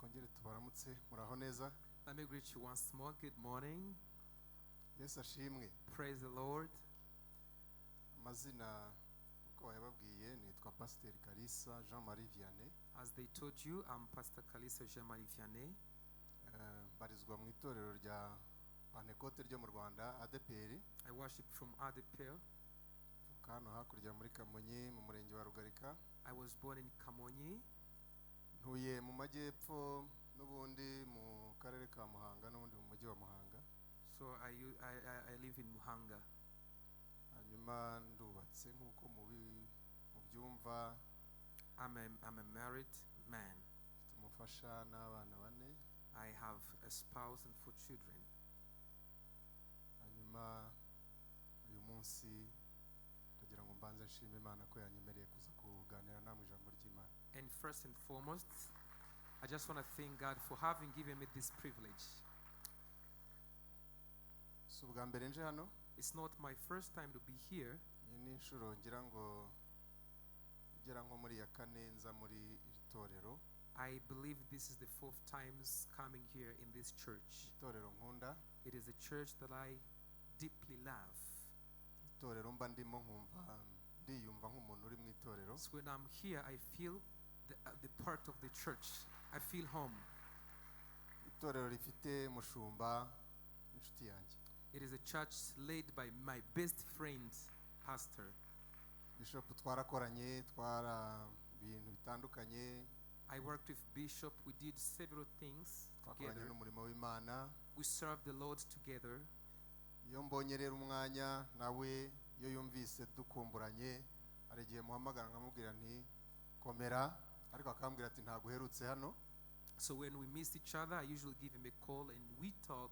Twongere tubaramutse, muraho neza? Let me greet you once more. Good morning. Yesu ashimwe. Praise the Lord. Amazina uko bayababwiye, nitwa Pasiteri Kalisa Jean Marie Vianney. As they told you, I'm Pastor Kalisa Jean-Marie Vianney. Mbarizwa mu itorero rya Pantekote ryo mu Rwanda, ADEPR. I worship from ADEPR. Mvuka hano hakurya muri Kamonyi, mu murenge wa Rugarika. I was born in Kamonyi. Ntuye mu majyepfo n'ubundi, mu karere ka Muhanga, n'ubundi mu mujyi wa Muhanga. So I live in Muhanga. Hanyuma ndubatse nk'uko mubyumva. I'm a married man. Mfite umufasha n'abana bane. I have a spouse and four children. Hanyuma uyu munsi ndagira ngo mbanze nshime Imana ko yanyemereye kuza kuganira namwe ijambo ry'Imana. And first and foremost, I just want to thank God for having given me this privilege. Si ubwa mbere nje hano. It's not my first time to be here. Iyi ni inshuro ngira ngo igera nko muri ya kane nza muri iri torero. I believe this is the fourth times coming here in this church. Itorero nkunda. It is a church that I deeply love. Itorero mba ndimo nkumva ndiyumva nk'umuntu uri mu itorero. So when I'm here, I feel the part of the church. I feel home. Itorero rifite umushumba inshuti yanjye. It is a church led by my best friend, pastor. Bishop twarakoranye, twara ibintu bitandukanye. I worked with Bishop. We did several things Twakoranye together. n'umurimo w'Imana. We served the Lord together. Iyo mbonye rero umwanya nawe, iyo yumvise dukumburanye, hari igihe muhamagara nkamubwira nti "Komera", ariko akambwira ati "Ntabwo uherutse hano." So when we miss each other, I usually give him a call and we talk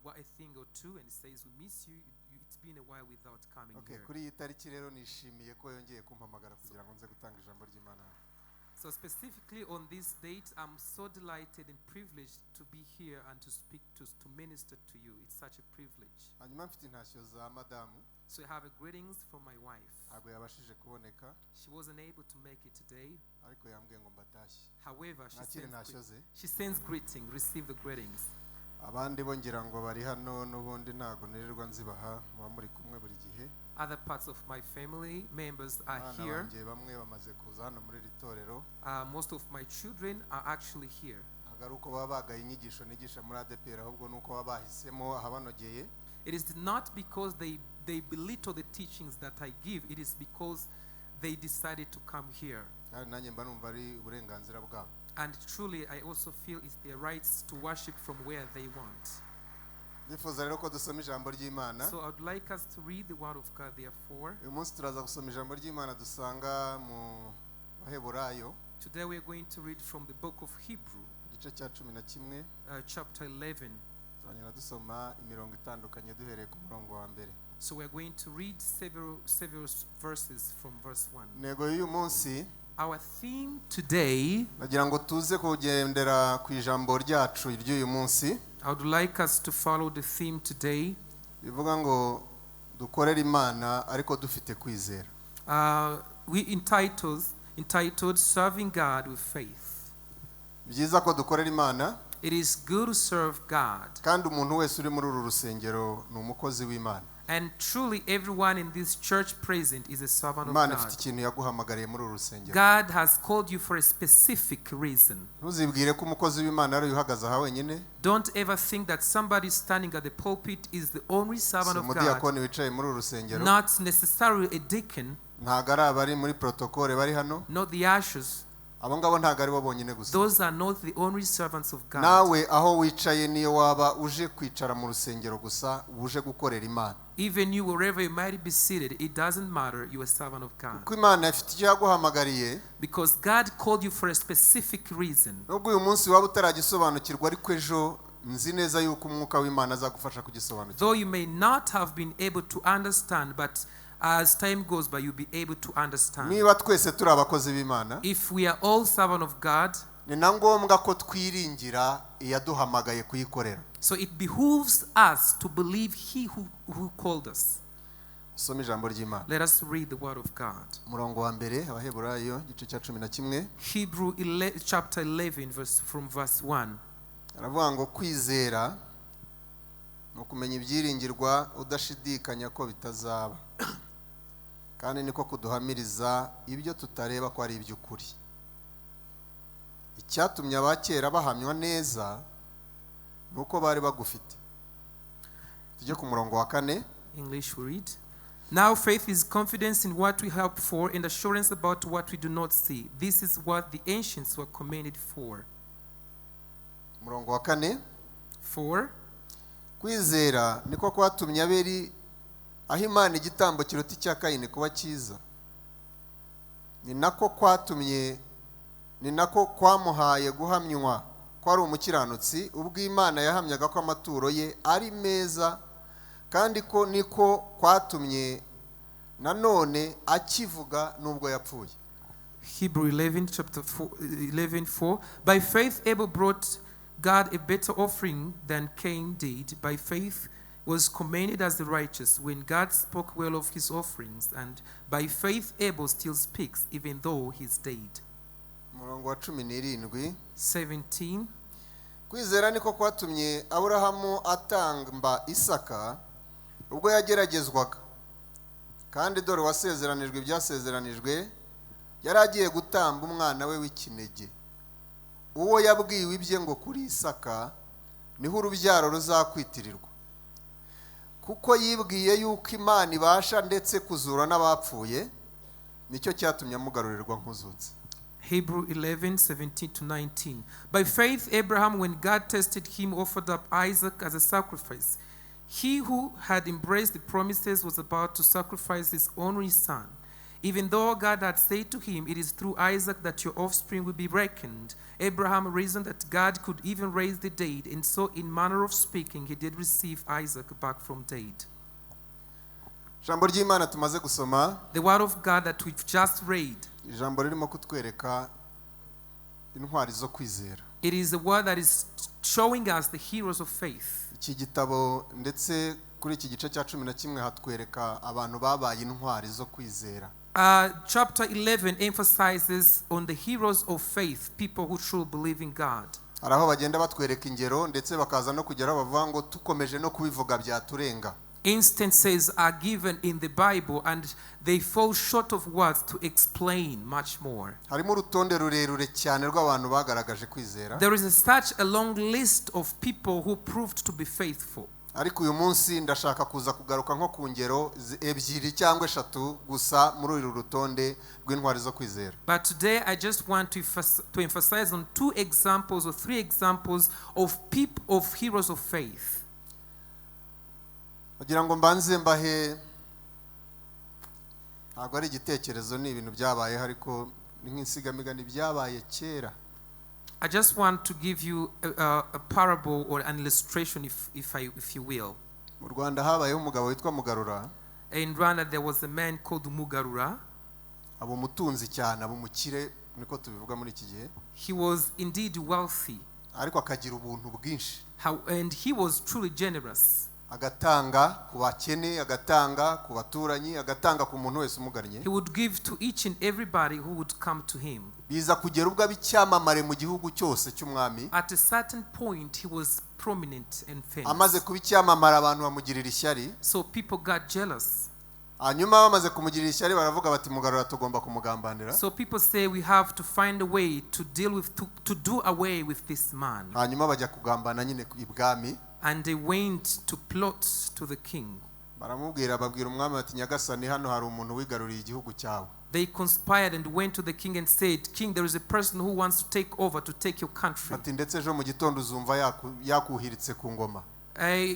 what a thing or two, and he says, "We miss you. It's been a while without coming Okay, here." kuri iyi tariki rero nishimiye ko yongeye kumpamagara kugira ngo nze gutanga ijambo ry'Imana. So specifically on this date, I'm so delighted and privileged to be here and to speak to minister to you. It's such a privilege. Hanyuma mfite intashyo za madamu. So I have a greetings from my wife. Ntabwo yabashije kuboneka, She wasn't able to make it today. ariko yambwiye ngo mbatashye. However, she Mwakire sends, intashyo ze. she sends greeting. Receive the greetings. Abandi bo ngira ngo bari hano n'ubundi, ntabwo nirirwa nzibaha, muba muri kumwe buri gihe. Other parts of my family members are Abana here. banjye bamwe bamaze kuza hano muri iri torero. Most of my children are actually here. Ntabwo ari uko baba bagaye inyigisho nigisha muri ADEPR, ahubwo ni uko baba bahisemo ahabanogeye. It is not because they belittle the teachings that I give, it is because they decided to come here. Kandi nanjye mba numva ari uburenganzira bwabo. And truly, I also feel it's their rights to worship from where they want. Ndifuza rero ko dusoma ijambo ry'Imana. So I would like us to read the Word of God, therefore. Uyu munsi turaza gusoma ijambo ry'Imana dusanga mu Baheburayo, Today we are going to read from the book of Hebrew, igice cya 11. Chapter 11. Turagenda dusoma imirongo itandukanye duhereye ku murongo wa mbere. So we are going to read several verses from verse 1. Intego y'uyu munsi, Our theme today, nagira ngo tuze kugendera ku ijambo ryacu ry'uyu munsi, I would like us to follow the theme today. Bivuga ngo dukorere Imana ariko dufite kwizera. We entitled "Serving God with Faith." Byiza ko dukorera Imana. It is good to serve God. Kandi umuntu wese uri muri uru rusengero ni umukozi w'Imana. And truly, everyone in this church present is a servant of Imana ifite God. ikintu yaguhamagariye muri uru rusengero. God has called you for a specific reason. Ntuzibwire ko umukozi w'Imana ari uyu uhagaze aha wenyine. Don't ever think that somebody standing at the pulpit is the only servant Si of God. umudiyakoni wicaye muri uru rusengero. Not necessarily a deacon, Ntabwo ari abari muri protokole bari hano. Not the ushers. Abo ngabo ntabwo ari bo bonyine gusa. Those are not the only servants of God. Nawe aho wicaye, niyo waba uje kwicara mu rusengero gusa, uje gukorera Imana. Even you, wherever you might be seated, it doesn't matter. You are a servant of God. Kuko Imana ifite icyo yaguhamagariye. Because God called you for a specific reason. Nubwo uyu munsi waba utaragisobanukirwa, ariko ejo nzi neza yuko umwuka w'Imana azagufasha kugisobanukirwa. Though you may not have been able to understand, but as time goes by, you'll be able to understand. Niba twese turi abakozi b'Imana, If we are all servants of God, ni na ngombwa ko twiringira iyaduhamagaye kuyikorera. So it behooves us to believe He who called us. Usome ijambo ry'Imana. Let us read the word of God. Umurongo wa mbere, Abaheburayo igice cya 11. Hebrew chapter 11, verse, from verse 1. Aravuga ngo kwizera ni ukumenya ibyiringirwa udashidikanya ko bitazaba, kandi niko kuduhamiriza ibyo tutareba ko ari iby'ukuri. Icyatumye abakera bahamywa neza ni uko bari bagufite. Tujye ku murongo wa kane. English we read. Now faith is confidence in what we hope for and assurance about what we do not see. This is what the ancients were commended for. Umurongo wa kane. 4. Kwizera niko kwatumye Abeli aho Imana igitambo kiruta icya Kayini kuba cyiza. Ni nako kwatumye, ni nako kwamuhaye guhamywa ko ari umukiranutsi, ubwo Imana yahamyaga ko amaturo ye ari meza, kandi ko niko kwatumye nanone akivuga nubwo yapfuye. Hebrew 11, chapter 4, 11, 4. By faith Abel brought God a better offering than Cain did. By faith was commended as the righteous when God spoke well of his offerings. And by faith Abel still speaks, even though he's dead. Umurongo wa 17. 17. Kwizera niko kwatumye Aburahamu atamba Isaka ubwo yageragezwaga, kandi dore wasezeranijwe ibyasezeranijwe yari agiye gutamba umwana we w'ikinege, uwo yabwiwe ibye ngo kuri Isaka niho urubyaro ruzakwitirirwa, kuko yibwiye yuko Imana ibasha ndetse kuzura n'abapfuye, nicyo cyatumye amugarurirwa nk'uzutse. Hebrew 11, 17 to 19. By faith, Abraham, when God tested him, offered up Isaac as a sacrifice. He who had embraced the promises was about to sacrifice his only son. Even though God had said to him, "It is through Isaac that your offspring will be reckoned," Abraham reasoned that God could even raise the dead, and so, in manner of speaking, he did receive Isaac back from dead. Ijambo ry'Imana tumaze gusoma, The word of God that we've just read, ijambo ririmo kutwereka intwari zo kwizera. It is a word that is showing us the heroes of faith. Iki gitabo ndetse kuri iki gice cya 11 hatwereka abantu babaye intwari zo kwizera. Chapter 11 emphasizes on the heroes of faith, people who truly believe in God. Hari aho bagenda batwereka ingero ndetse bakaza no kugera aho bavuga ngo tukomeje no kubivuga byaturenga. Instances are given in the Bible and they fall short of words to explain much more. Harimo urutonde rurerure cyane rw'abantu bagaragaje kwizera. There is such a long list of people who proved to be faithful. Ariko uyu munsi ndashaka kuza kugaruka nko ku ngero ebyiri cyangwa eshatu gusa muri uru rutonde rw'intwari zo kwizera. But today I just want to emphasize on two examples or three examples of heroes of faith. Bagira ngo mbanze mbahe, ntabwo ari igitekerezo, ni ibintu byabayeho, ariko ni nk'insigamigani byabaye kera. I just want to give you a parable or an illustration, if you will. Mu Rwanda habayeho umugabo witwa Mugarura. In Rwanda there was a man called Mugarura. Aba umutunzi cyane, aba umukire, niko tubivuga muri iki gihe. He was indeed wealthy. Ariko akagira ubuntu bwinshi. And he was truly generous. Agatanga ku bakene, agatanga ku baturanyi, agatanga ku muntu wese umugannye. He would give to each and everybody who would come to him. Biza kugera ubwo aba icyamamare mu gihugu cyose cy'umwami. At a certain point he was prominent and famous. Amaze kuba icyamamare abantu bamugirira ishyari. So people got jealous. Hanyuma bamaze kumugirira ishyari baravuga bati Mugarura tugomba kumugambanira. So people say we have to find a way to deal with to do away with this man. Hanyuma bajya kugambana nyine ibwami. And they went to plot to the king. Baramubwira, babwira umwami bati Nyagasani hano hari umuntu wigaruriye igihugu cyawe. They conspired and went to the king and said, "King, there is a person who wants to take over, to take your country." Ati ndetse ejo mu gitondo uzumva yakuhiritse ku ngoma.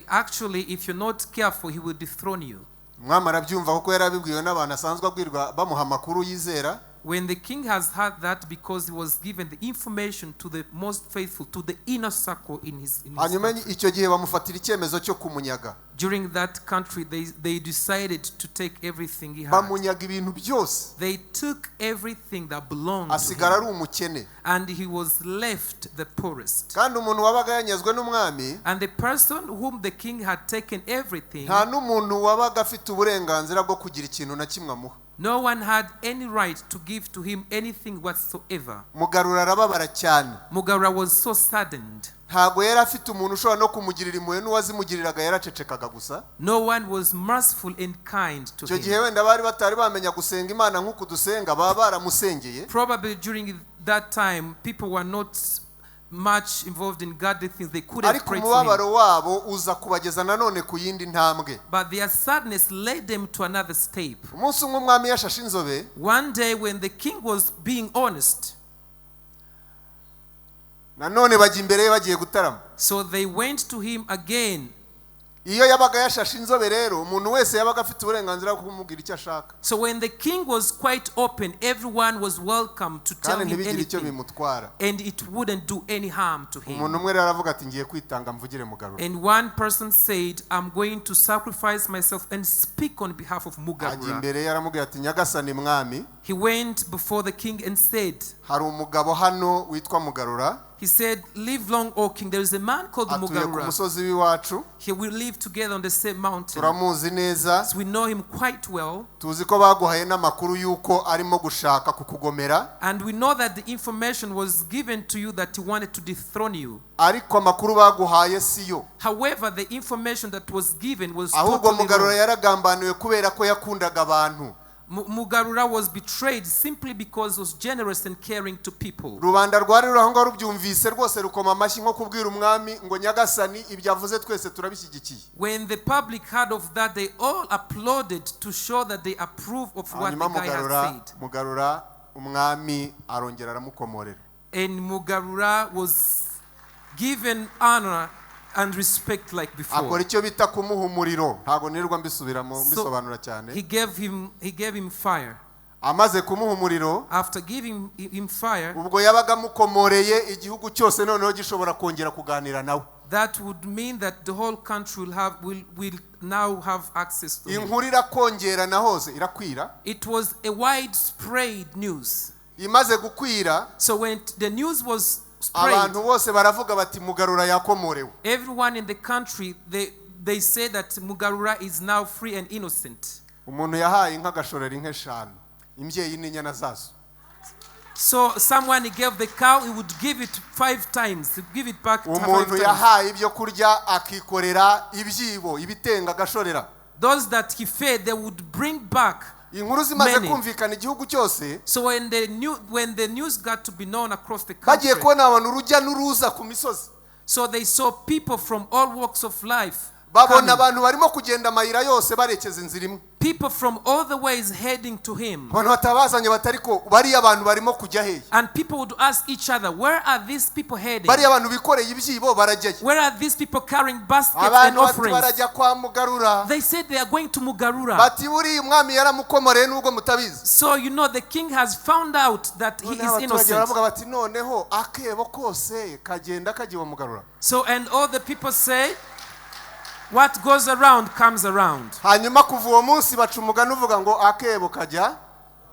Actually, if you're not careful, he will dethrone you. Umwami arabyumva kuko yari abibwiwe n'abantu asanzwe abwirwa bamuha amakuru yizera. When the king has heard that, because he was given the information to the most faithful, to the inner circle in his Hanyuma country. Icyo gihe bamufatira icyemezo cyo kumunyaga. During that country, they decided to take everything he had. Bamunyaga ibintu byose. They took everything that belonged to Asigara him. Ari umukene. And he was left the poorest. Kandi umuntu wabaga yanyazwe n'umwami, And the person whom the king had taken everything, nta n'umuntu wabaga afite uburenganzira bwo kugira ikintu na kimwe amuha. No one had any right to give to him anything whatsoever. Mugarura arababara cyane. Mugarura was so saddened. Ntabwo yari afite umuntu ushobora no kumugirira impuhwe n'uwazimugiriraga yaracecekaga gusa. No one was merciful and kind to Icyo gihe him. wenda bari batari bamenya gusenga Imana nk'uku dusenga baba baramusengeye. Probably during that time, people were not much involved in godly things. They could have Ariko prayed for him. umubabaro wabo uza kubageza nanone ku yindi ntambwe. But their sadness led them to another step. Umunsi umwe umwami yashashe inzobe, One day, when the king was being honest, nanone bajya imbere ye bagiye gutarama. So they went to him again. Iyo yabaga yashashe inzobe rero umuntu wese yabaga afite uburenganzira bwo kumubwira icyo ashaka, So when the king was quite open, everyone was welcome to tell kandi him ntibigire icyo anything. bimutwara. And it wouldn't do any harm to him. Umuntu umwe rero aravuga ati ngiye kwitanga mvugire Mugarura. And one person said, "I'm going to sacrifice myself and speak on behalf of Ajya Mugarura." imbere ye aramubwira ati nyagasani mwami, He went before the king and said, hari umugabo hano witwa Mugarura, he said, "Live long, O king. There is a man called atuye ku Mugarura. Musozi w'iwacu, He will live together on the same mountain. turamuzi neza, So we know him quite well. Tuzi ko baguhaye n'amakuru y'uko arimo gushaka kukugomera, And we know that the information was given to you that he wanted to dethrone you. Ariko amakuru baguhaye si yo. However, the information that was given was Ahubwo totally Mugarura wrong. yaragambaniwe kubera ko yakundaga abantu. Mugarura was betrayed simply because he was generous and caring to people." Rubanda rwari ruri aho ngaho rubyumvise rwose rukoma amashyi nko kubwira umwami ngo nyagasani ibyo avuze twese turabishyigikiye. When the public heard of that, they all applauded to show that they approve of what Hanyuma the guy had Mugarura said. Mugarura umwami arongera aramukomorera. And Mugarura was given honor and respect like Akora before. Icyo bita kumuha umuriro ntabwo nirirwa mbisubiramo So mbisobanura cyane. he gave him fire. Amaze kumuha umuriro, After giving him fire, ubwo yabaga amukomoreye igihugu cyose noneho gishobora kongera kuganira nawe. That would mean that the whole country will now have access to him. Inkuru irakongerana hose irakwira. It was a widespread news. Imaze gukwira, So when the news was spread, abantu bose baravuga bati Mugarura yakomorewe. Everyone in the country, they say that Mugarura is now free and innocent. Umuntu yahaye inka agashorera inka eshanu imbyeyi n'inyana zazo. So someone he gave the cow, he would give it five times, he'd give it back five Umuntu times. yahaye ibyo kurya akikorera ibyibo ibitenga agashorera. Those that he fed, they would bring back Inkuru zimaze many. Kumvikana igihugu cyose, So when the news got to be known across the bagiye country, kubona abantu urujya n'uruza ku misozi, so they saw people from all walks of life babona coming. Abantu barimo kugenda amayira yose barekeza inzira imwe. People from all the ways heading to him. Abantu batabazanye batari ko bariya abantu barimo kujya hehe? And people would ask each other, "Where are these people heading? Bariya abantu bikoreye ibyibo barajyayo? Where are these people carrying baskets and Abantu bati offerings?" barajya kwa Mugarura. They said they are going to Mugarura. Bati buriya umwami yaramukomoreye nubwo mutabizi. So the king has found out that he Noneho is abaturage innocent. baravuga bati noneho akebo kose kagenda kajya iwa Mugarura. So, and all the people say, "What goes around comes around." Hanyuma kuva uwo munsi baca umugani uvuga ngo akebo kajya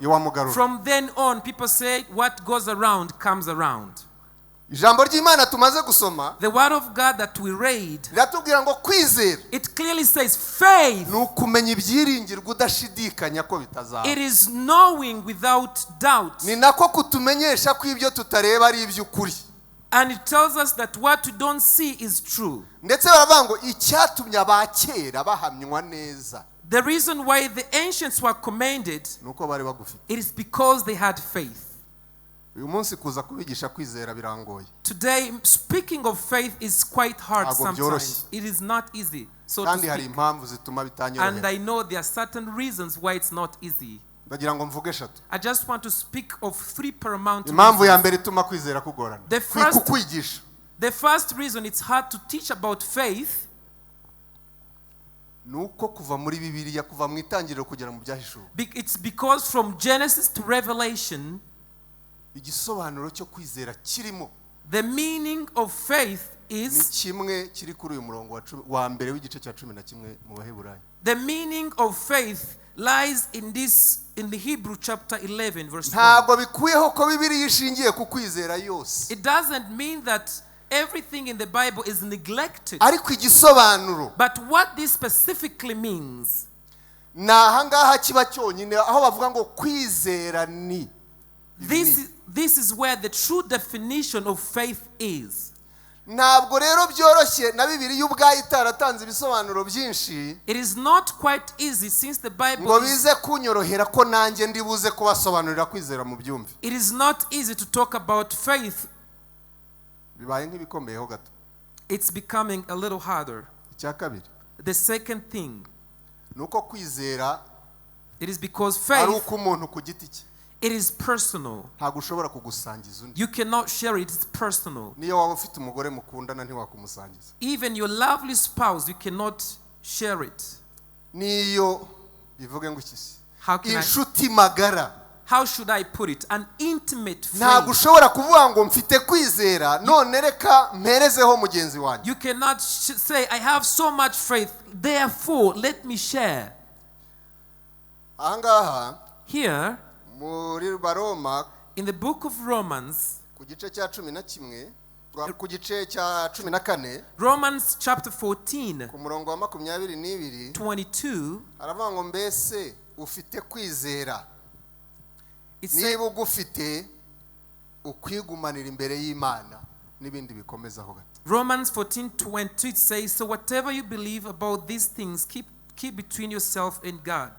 iwa Mugarura. From then on, people say, "What goes around comes around." Ijambo ry'Imana tumaze gusoma The word of God that we read, riratubwira ngo kwizera it clearly says faith. Ni ukumenya ibyiringirwa udashidikanya ko bitazaba. It is knowing without doubt. Ni nako kutumenyesha ko ibyo tutareba ari iby'ukuri. And it tells us that what we don't see is true. Ndetse baravuga ngo icyatumye aba kera bahamywa neza The reason why the ancients were commended, ni uko bari bagufite. It is because they had faith. Uyu munsi kuza kubigisha kwizera birangoye. Today, speaking of faith is quite hard Ntabwo sometimes. Byoroshye. It is not easy, so to Kandi hari speak. impamvu zituma And bitanyorohera. I know there are certain reasons why it's not easy. Ndagira ngo mvuge eshatu. I just want to speak of three paramount Impamvu ya reasons. mbere ituma kwizera kugorana kukwigisha, The first reason it's hard to teach about faith, Ni uko kuva muri Bibiliya, kuva mu itangiriro kugera mu Byahishuwe, It's because from Genesis to Revelation, igisobanuro cyo kwizera kirimo the meaning of faith ni is kimwe kiri kuri uyu murongo wa mbere w'igice cya 11 mu Baheburayo. The meaning of faith lies in the Hebrew chapter 11 verse 1. Ntabwo bikuyeho ko Bibiliya ishingiye ku kwizera yose. It doesn't mean that everything in the Bible is neglected. Ariko igisobanuro But what this specifically means, ni ahangaha kiba cyonyine, aho bavuga ngo kwizera ni ibi ni. this is where the true definition of faith is. Ntabwo rero byoroshye na Bibiliya ubwayo itaratanze ibisobanuro byinshi It is not quite easy since the Bible ngo is, bize kunyorohera ko nanjye ndi buze kubasobanurira kwizera mu byumve. It is not easy to talk about faith. Bibaye nk'ibikomeyeho gato. It's becoming a little harder. Icya kabiri The second thing, ni uko kwizera it is because ari faith, uko umuntu ku giti cye, it is personal. ntabwo ushobora kugusangiza undi. You cannot share it, it's personal. Niyo waba ufite umugore mukundana, ntiwakumusangiza. Even your lovely spouse, you cannot share it. Niyo bivuge ngo iki se, How can I, inshuti magara, how should I put it? An intimate ntabwo friend. ushobora kuvuga ngo mfite kwizera, none reka mperezeho mugenzi wanjye. You cannot say, "I have so much faith, therefore let me share." Ahangaha Here, muri Baroma, in the book of Romans, ku gice cya 11, ku gice cya 14, Romans chapter 14, ku murongo wa 22, 22, aravuga ngo mbese ufite kwizera, it says, niba ugufite ukwigumanira imbere y'Imana, n'ibindi bikomezaho gato. Romans 14, 22, it says, "So whatever you believe about these things, keep between yourself and God."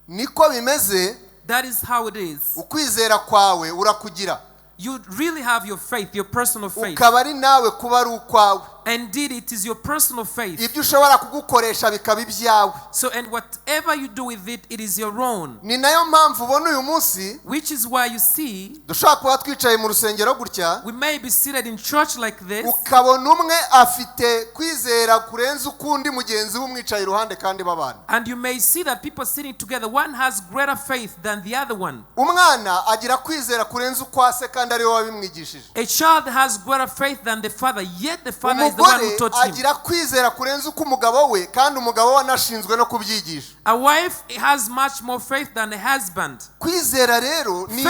Niko bimeze. That is how it is. Ukwizera kwawe urakugira, You really have your faith, your personal faith. ukaba ari nawe kuba ari ukwawe. Indeed, it is your personal faith. Ibyo ushobora kugukoresha bikaba ibyawe. So, and whatever you do with it, it is your own. Ni nayo mpamvu ubona uyu munsi Which is why you see, dushobora kuba twicaye mu rusengero gutya, we may be seated in church like this, ukabona umwe afite kwizera kurenza ukundi mugenzi we umwicaye iruhande kandi babana. And you may see that people sitting together, one has greater faith than the other one. Umwana agira kwizera kurenza ukwa se kandi ariwe wabimwigishije. A child has greater faith than the father, yet the father is the one who Umugore taught him. agira kwizera kurenza uko umugabo we kandi umugabo we anashinzwe no kubyigisha. A wife has much more faith than a husband. Kwizera rero ni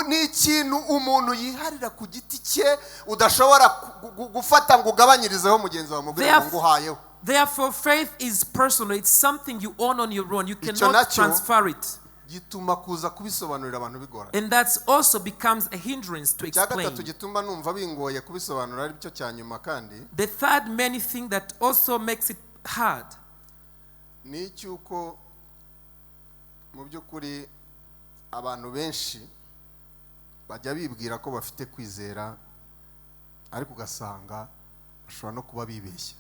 ni ikintu umuntu yiharira ku giti cye, udashobora gufata ngo ugabanyirizeho mugenzi wawe, mubwire ngo nguhayeho. Therefore, faith is personal. It's something you own on your own. You Icyo cannot nacyo transfer it. gituma kuza kubisobanurira abantu bigorana. And that also becomes a hindrance to Icya gatatu explain. gituma numva bingoye kubisobanura, ari cyo cya nyuma kandi, The third many thing that also makes it hard ni icy'uko mu by'ukuri abantu benshi bajya bibwira ko bafite kwizera, ariko ugasanga bashobora no kuba bibeshya.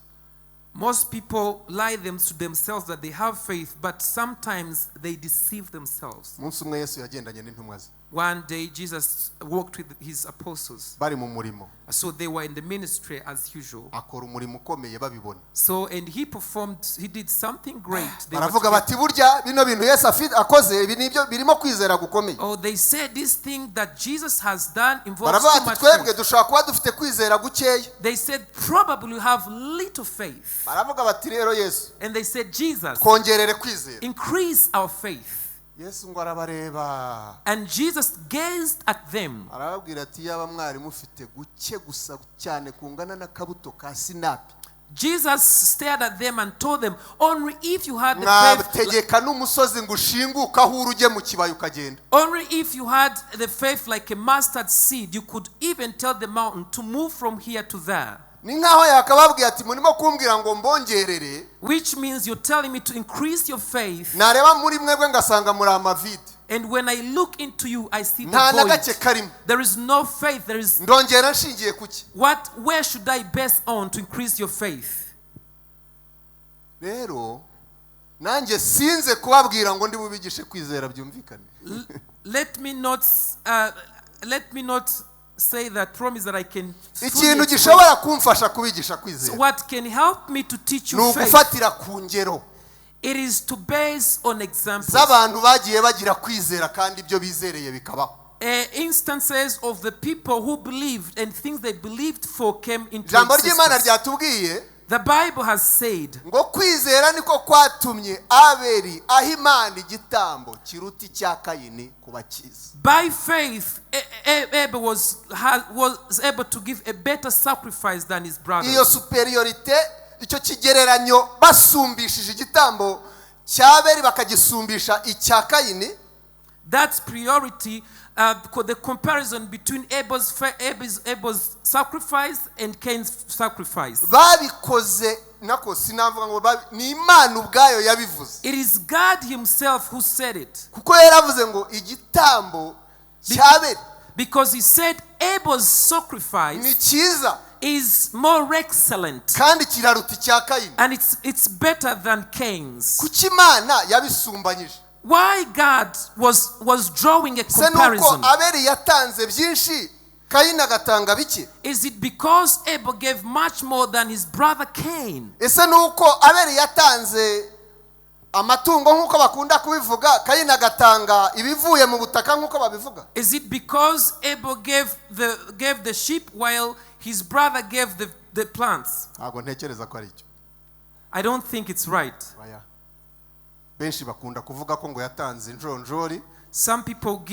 Most people lie them to themselves that they have faith, but sometimes they deceive themselves. Umunsi umwe Yesu yagendanye n'intumwa ze. One day, Jesus walked with his apostles. Bari mu murimo. So they were in the ministry as usual. Akora umurimo ukomeye babibona. So, and he performed, he did something great. They were Baravuga together. bati burya bino bintu Yesu akoze, ibi nibyo birimo kwizera gukomeye. Oh, they said this thing that Jesus has done involves Baravuga too bati much twebwe faith. dushobora kuba dufite kwizera gukeya. They said, "Probably you have little faith." Baravuga bati rero Yesu, And they said, "Jesus, twongerere kwizera. increase our faith." Yesu ngo arabareba, And Jesus gazed at them. arababwira ati yaba mwari mufite guke gusa cyane kungana n'akabuto ka sinapi, Jesus stared at them and told them, "Only if you had the faith, mwategeka n'umusozi ngo ushinguke aho uri ujye mu kibaya ukagenda. Only if you had the faith like a mustard seed, you could even tell the mountain to move from here to there." Ni nk'aho yakababwiye ati murimo kumbwira ngo mbongerere, Which means you're telling me to increase your faith. nareba muri mwebwe ngasanga muri amavide. And when I look into you, I see the Nta na gake void. karimo. There is no faith. There is Ndongera nshingiye ku ki? What, where should I base on to increase your faith? Rero nanjye sinze kubabwira ngo ndi bubigishe kwizera byumvikane. Let me not let me not say that promise that I can fully Ikintu explain. Gishobora kumfasha kubigisha So kwizera what can help me to teach ni you faith? ugufatira ku ngero It is to base on examples. Z'abantu bagiye bagira kwizera kandi ibyo bizereye bikabaho. Instances of the people who believed and things they believed for came into Ijambo ry'Imana existence. Ryatubwiye The Bible has said ngo kwizera niko kwatumye Abeli aha Imana igitambo kiruta icya Kayini kuba cyiza. By faith Abel was able to give a better sacrifice than his brother. Iyo supériorité, icyo kigereranyo basumbishije igitambo cya Abeli bakagisumbisha icya Kayini, That's priority, the comparison between Abel's sacrifice and Cain's sacrifice. Babikoze nako sinavuga ngo ni Imana ubwayo yabivuze. It is God Himself who said it. Kuko yaravuze ngo igitambo cya Abeli Because He said Abel's sacrifice ni cyiza is more excellent kandi kiraruta icya Kayini. And it's better than Cain's. Kuki Imana yabisumbanyije? Why God was drawing a Se nuko comparison? Abeli yatanze byinshi, Kayini agatanga bike? Is it because Abel gave much more than his brother Cain? Ese nuko Abeli yatanze amatungo nk'uko bakunda kubivuga, Kayini agatanga ibivuye mu butaka nk'uko babivuga? Is it because Abel gave the sheep while his brother gave the plants? Ntabwo ntekereza ko ari icyo. I don't think it's right. Oya. Benshi bakunda kuvuga ko ngo yatanze injonjori, Some people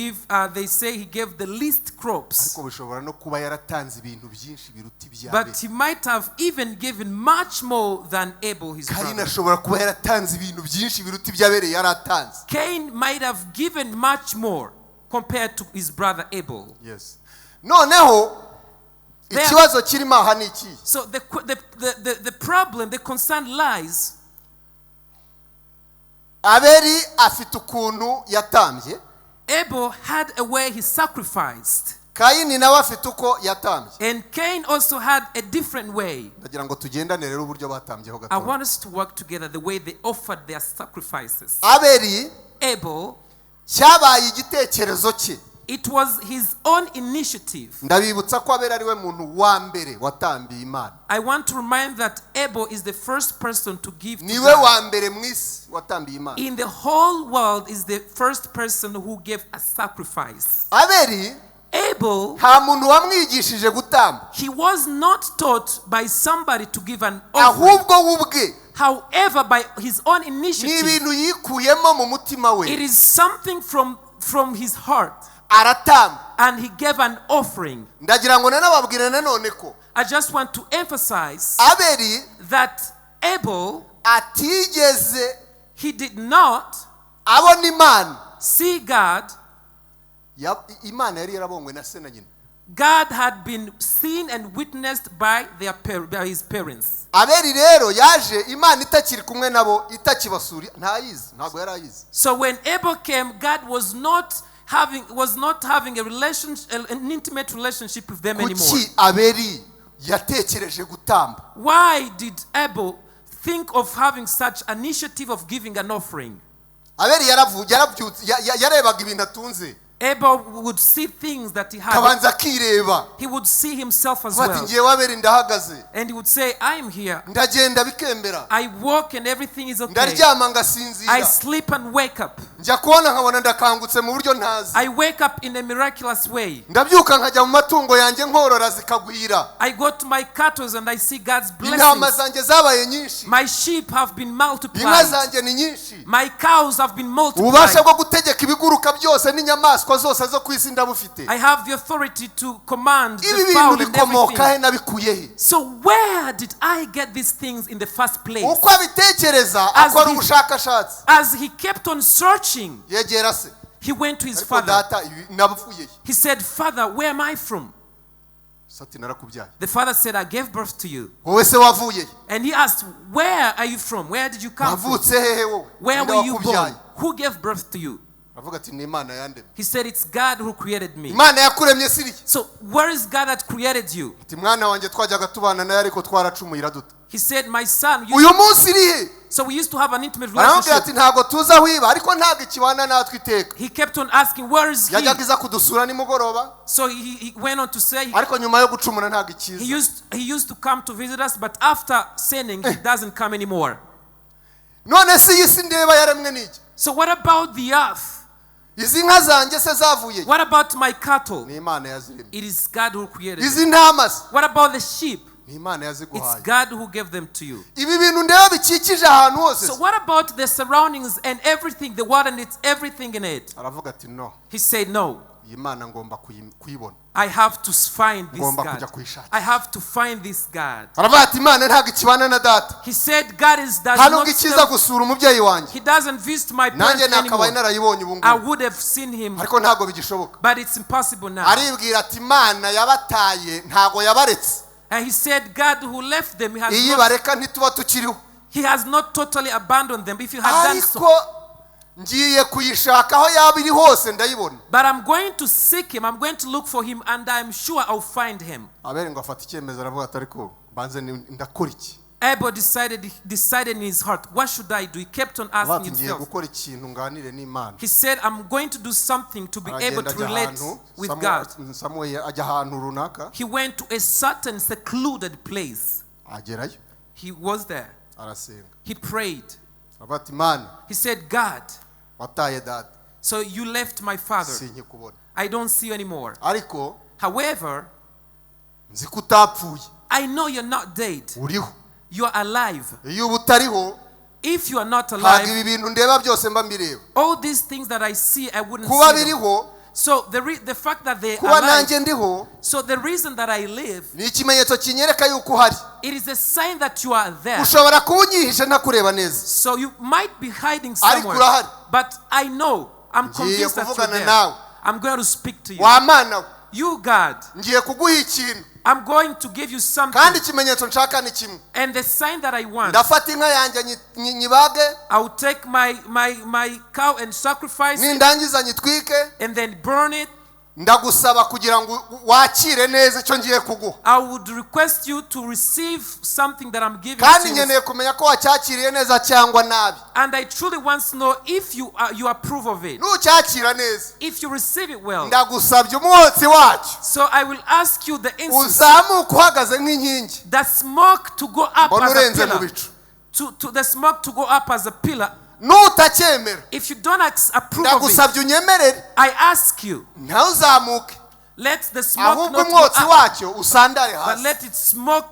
they say he gave the least crops. Ariko bishobora no kuba yaratanze ibintu byinshi biruta ibya But Abeli. He might have even given much more than Abel, his Kayini brother. ashobora kuba yaratanze ibintu byinshi biruta ibyo Abeli yaratanze. Cain might have given much more compared to his brother Abel. Yes, noneho ikibazo kirimo aha ni ikihe? So the problem, the concern lies. Abeli afite ukuntu yatambye. Abel had a way he sacrificed. Kayini nawe afite uko yatambye. And Cain also had a different way. Ndagira ngo tugendane rero uburyo batambyeho I gatoya. Want us to work together the way they offered their sacrifices. Abeli Abel, cyabaye igitekerezo cye. It was his own initiative. Ndabibutsa ko Abeli ari we muntu wa mbere watambiye Imana. I want to remind that Abel is the first person to give to Niwe God. Wa mbere mu isi watambiye Imana. In the whole world is the first person who gave a sacrifice. Abeli Abel, nta muntu wamwigishije gutamba, he was not taught by somebody to give an offering. Ahubwo we ubwe However, by his own ni initiative, ibintu yikuyemo mu mutima we. It is something from his heart. Aratamba. And he gave an offering. Ndagira ngo nanababwire nanone ko I just want to emphasize Abeli that Abel, atigeze he did not abona Imana. See God. Imana yari yarabonywe na se na nyina. God had been seen and witnessed by his parents. Abeli rero yaje Imana itakiri kumwe nabo, itakibasura, ntayizi, ntabwo yari ayizi. So when Abel came, God was not having a relationship, an intimate relationship with them anymore. Kuki Abeli yatekereje gutamba? Why did Abel think of having such initiative of giving an offering? Abeli yarabyutse yarebaga ibintu atunze, Abel would see things that he had. Akabanza akireba. He would see himself as Ati well. ngewe Abeli ndahagaze, And he would say, "I'm here. Ndagenda bikembera, I walk and everything is okay. ndaryama I ngasinzira, sleep and wake up. Njya kubona nkabona ndakangutse mu buryo ntazi, I wake up in a miraculous way. Ndabyuka nkajya mu matungo yanjye nkorora zikagwira, I go to my cattle and I see God's intama blessings. Zanjye zabaye nyinshi, My sheep have been inka multiplied. zanjye ni nyinshi, My cows have been ububasha multiplied. Bwo gutegeka ibiguruka byose n'inyamaswa zose zo ku isi ndabufite. I have the authority to command Ibi the bintu fowl and bikomoka he? everything. Nabikuye he?" So where did I get these things in the first place? Uko abitekereza As akora ubushakashatsi, As he kept on searching, yegera se. He went to his Ariko father. data, ibi navuye he? He said, "Father, where am I from?" Se ati narakubyaye. The father said, "I gave birth to you." Wowe se wavuye he? And he asked, "Where are you from? Where did you come from? Wavutse hehe wowe? Where Ninde were you wakubyaye?" born? Who gave birth to you?" Aravuga ati ni Imana yandemye. He said, "It's God who created me." Imana yakuremye siriya. So where is God that created you? Ati mwana wanjye, twajyaga tubana nayo, ariko twaracumuye iraduta. He said, "My son, you," Uyu munsi iri he? So we used to have an intimate Baramubwira ati relationship. ntabwo tuzi aho iba, ariko ntabwo ikibana natwe iteka. He kept on asking, "Where is he?" Yajyaga iza kudusura nimugoroba, So he went on to say, ariko nyuma yo gucumura ntabwo ikiza. He used to come to visit us, but after sinning, he doesn't come anymore. None se iyi si ndeba yaremwe n'iki? So what about the earth? Izi nka zanjye se zavuye he? What about my cattle? Ni Imana yaziremye. It is God who created them. Izi ntama se? What about the sheep? Ni Imana It's yaziguhaye. God who gave them to you. Ibi bintu ndeba bikikije ahantu hose So se? what about the surroundings and everything, the world and its everything in it? Aravuga ati no, He said, "No, iyi Mana ngomba kuyibona. I have to find this Ngomba God. kujya kuyishakira. I have to find this God." Aravuga ati Imana ntabwo ikibana na data. He said, "God is does Nta nubwo not ikiza still, gusura umubyeyi wanjye. He doesn't visit my Nanjye parents nakabaye anymore. narayibonye ubu I ngubu, would have seen him, ariko ntabwo bigishoboka." but it's impossible now." Aribwira ati Imana yabataye ntabwo yabaretse. And he said, "God who left them, Iyo ibareka ntituba tukiriho. He has not totally abandoned them. If you had done so, Ariko ngiye kuyishaka, aho yaba iri hose ndayibona." but I'm going to seek him. I'm going to look for him, and I'm sure I'll find him." Abeli ngo afata icyemezo, aravuga ati ariko mbanze ndakora iki? Abel decided in his heart, "What should I do?" He kept on Aravuga asking ati ngiye himself. gukora ikintu nganire n'Imana. He said, "I'm going to do something to be able Aragenda to ajya relate ahantu with God." Samuel ajya ahantu runaka. He went to a certain secluded place. Agerayo, He was there. arasenga. He prayed. Aravuga ati Mana, He said, "God, wataye data, so you left my father. sinkikubona, I don't see you anymore. ariko However, nzi ko utapfuye. I know you're not dead. Uriho. You are alive. Iyo uba utariho, If you are not ntabwo alive, ibi bintu ndeba byose mba mbireba. All these things that I see, I wouldn't Kuba see them." biriho, So the fact that they kuba are alive, nanjye ndiho, so the reason that I live, ni ikimenyetso kinyereka yuko uhari. it is a sign that you are there. Ushobora kuba unyihishe ntakureba neza, So you might be hiding ariko somewhere, urahari. But I know, I'm Ngiye convinced that you're kuvugana there. nawe. I'm going to speak to you. Wa Mana we, You, God, ngiye kuguha ikintu, I'm going to give you something. Kandi ikimenyetso nshaka ni kimwe. And the sign that I want, Ndafata inka yanjye nyibage, I will take my cow and sacrifice it nindangiza nyitwike. And then burn it. Ndagusaba kugira ngo wakire neza icyo ngiye kuguha. I would request you to receive something that I'm giving Kandi to you. nkeneye kumenya ko wacyakiriye neza cyangwa nabi. And I truly want to know if you approve of it. Nucyakira neza, If you receive it well. ndagusabye umwotsi wacyo So I will ask you the instance uzamuke uhagaze nk'inkingi, the smoke to go up mbona as a urenze mu pillar. bicu. To the smoke to go up as a pillar. Nutacyemera, If you don't approve of it, ndagusabye unyemerere I ask you, ntawuzamuke, let the smoke ahubwo not go umwotsi up, wacyo usandare but hasi. let its smoke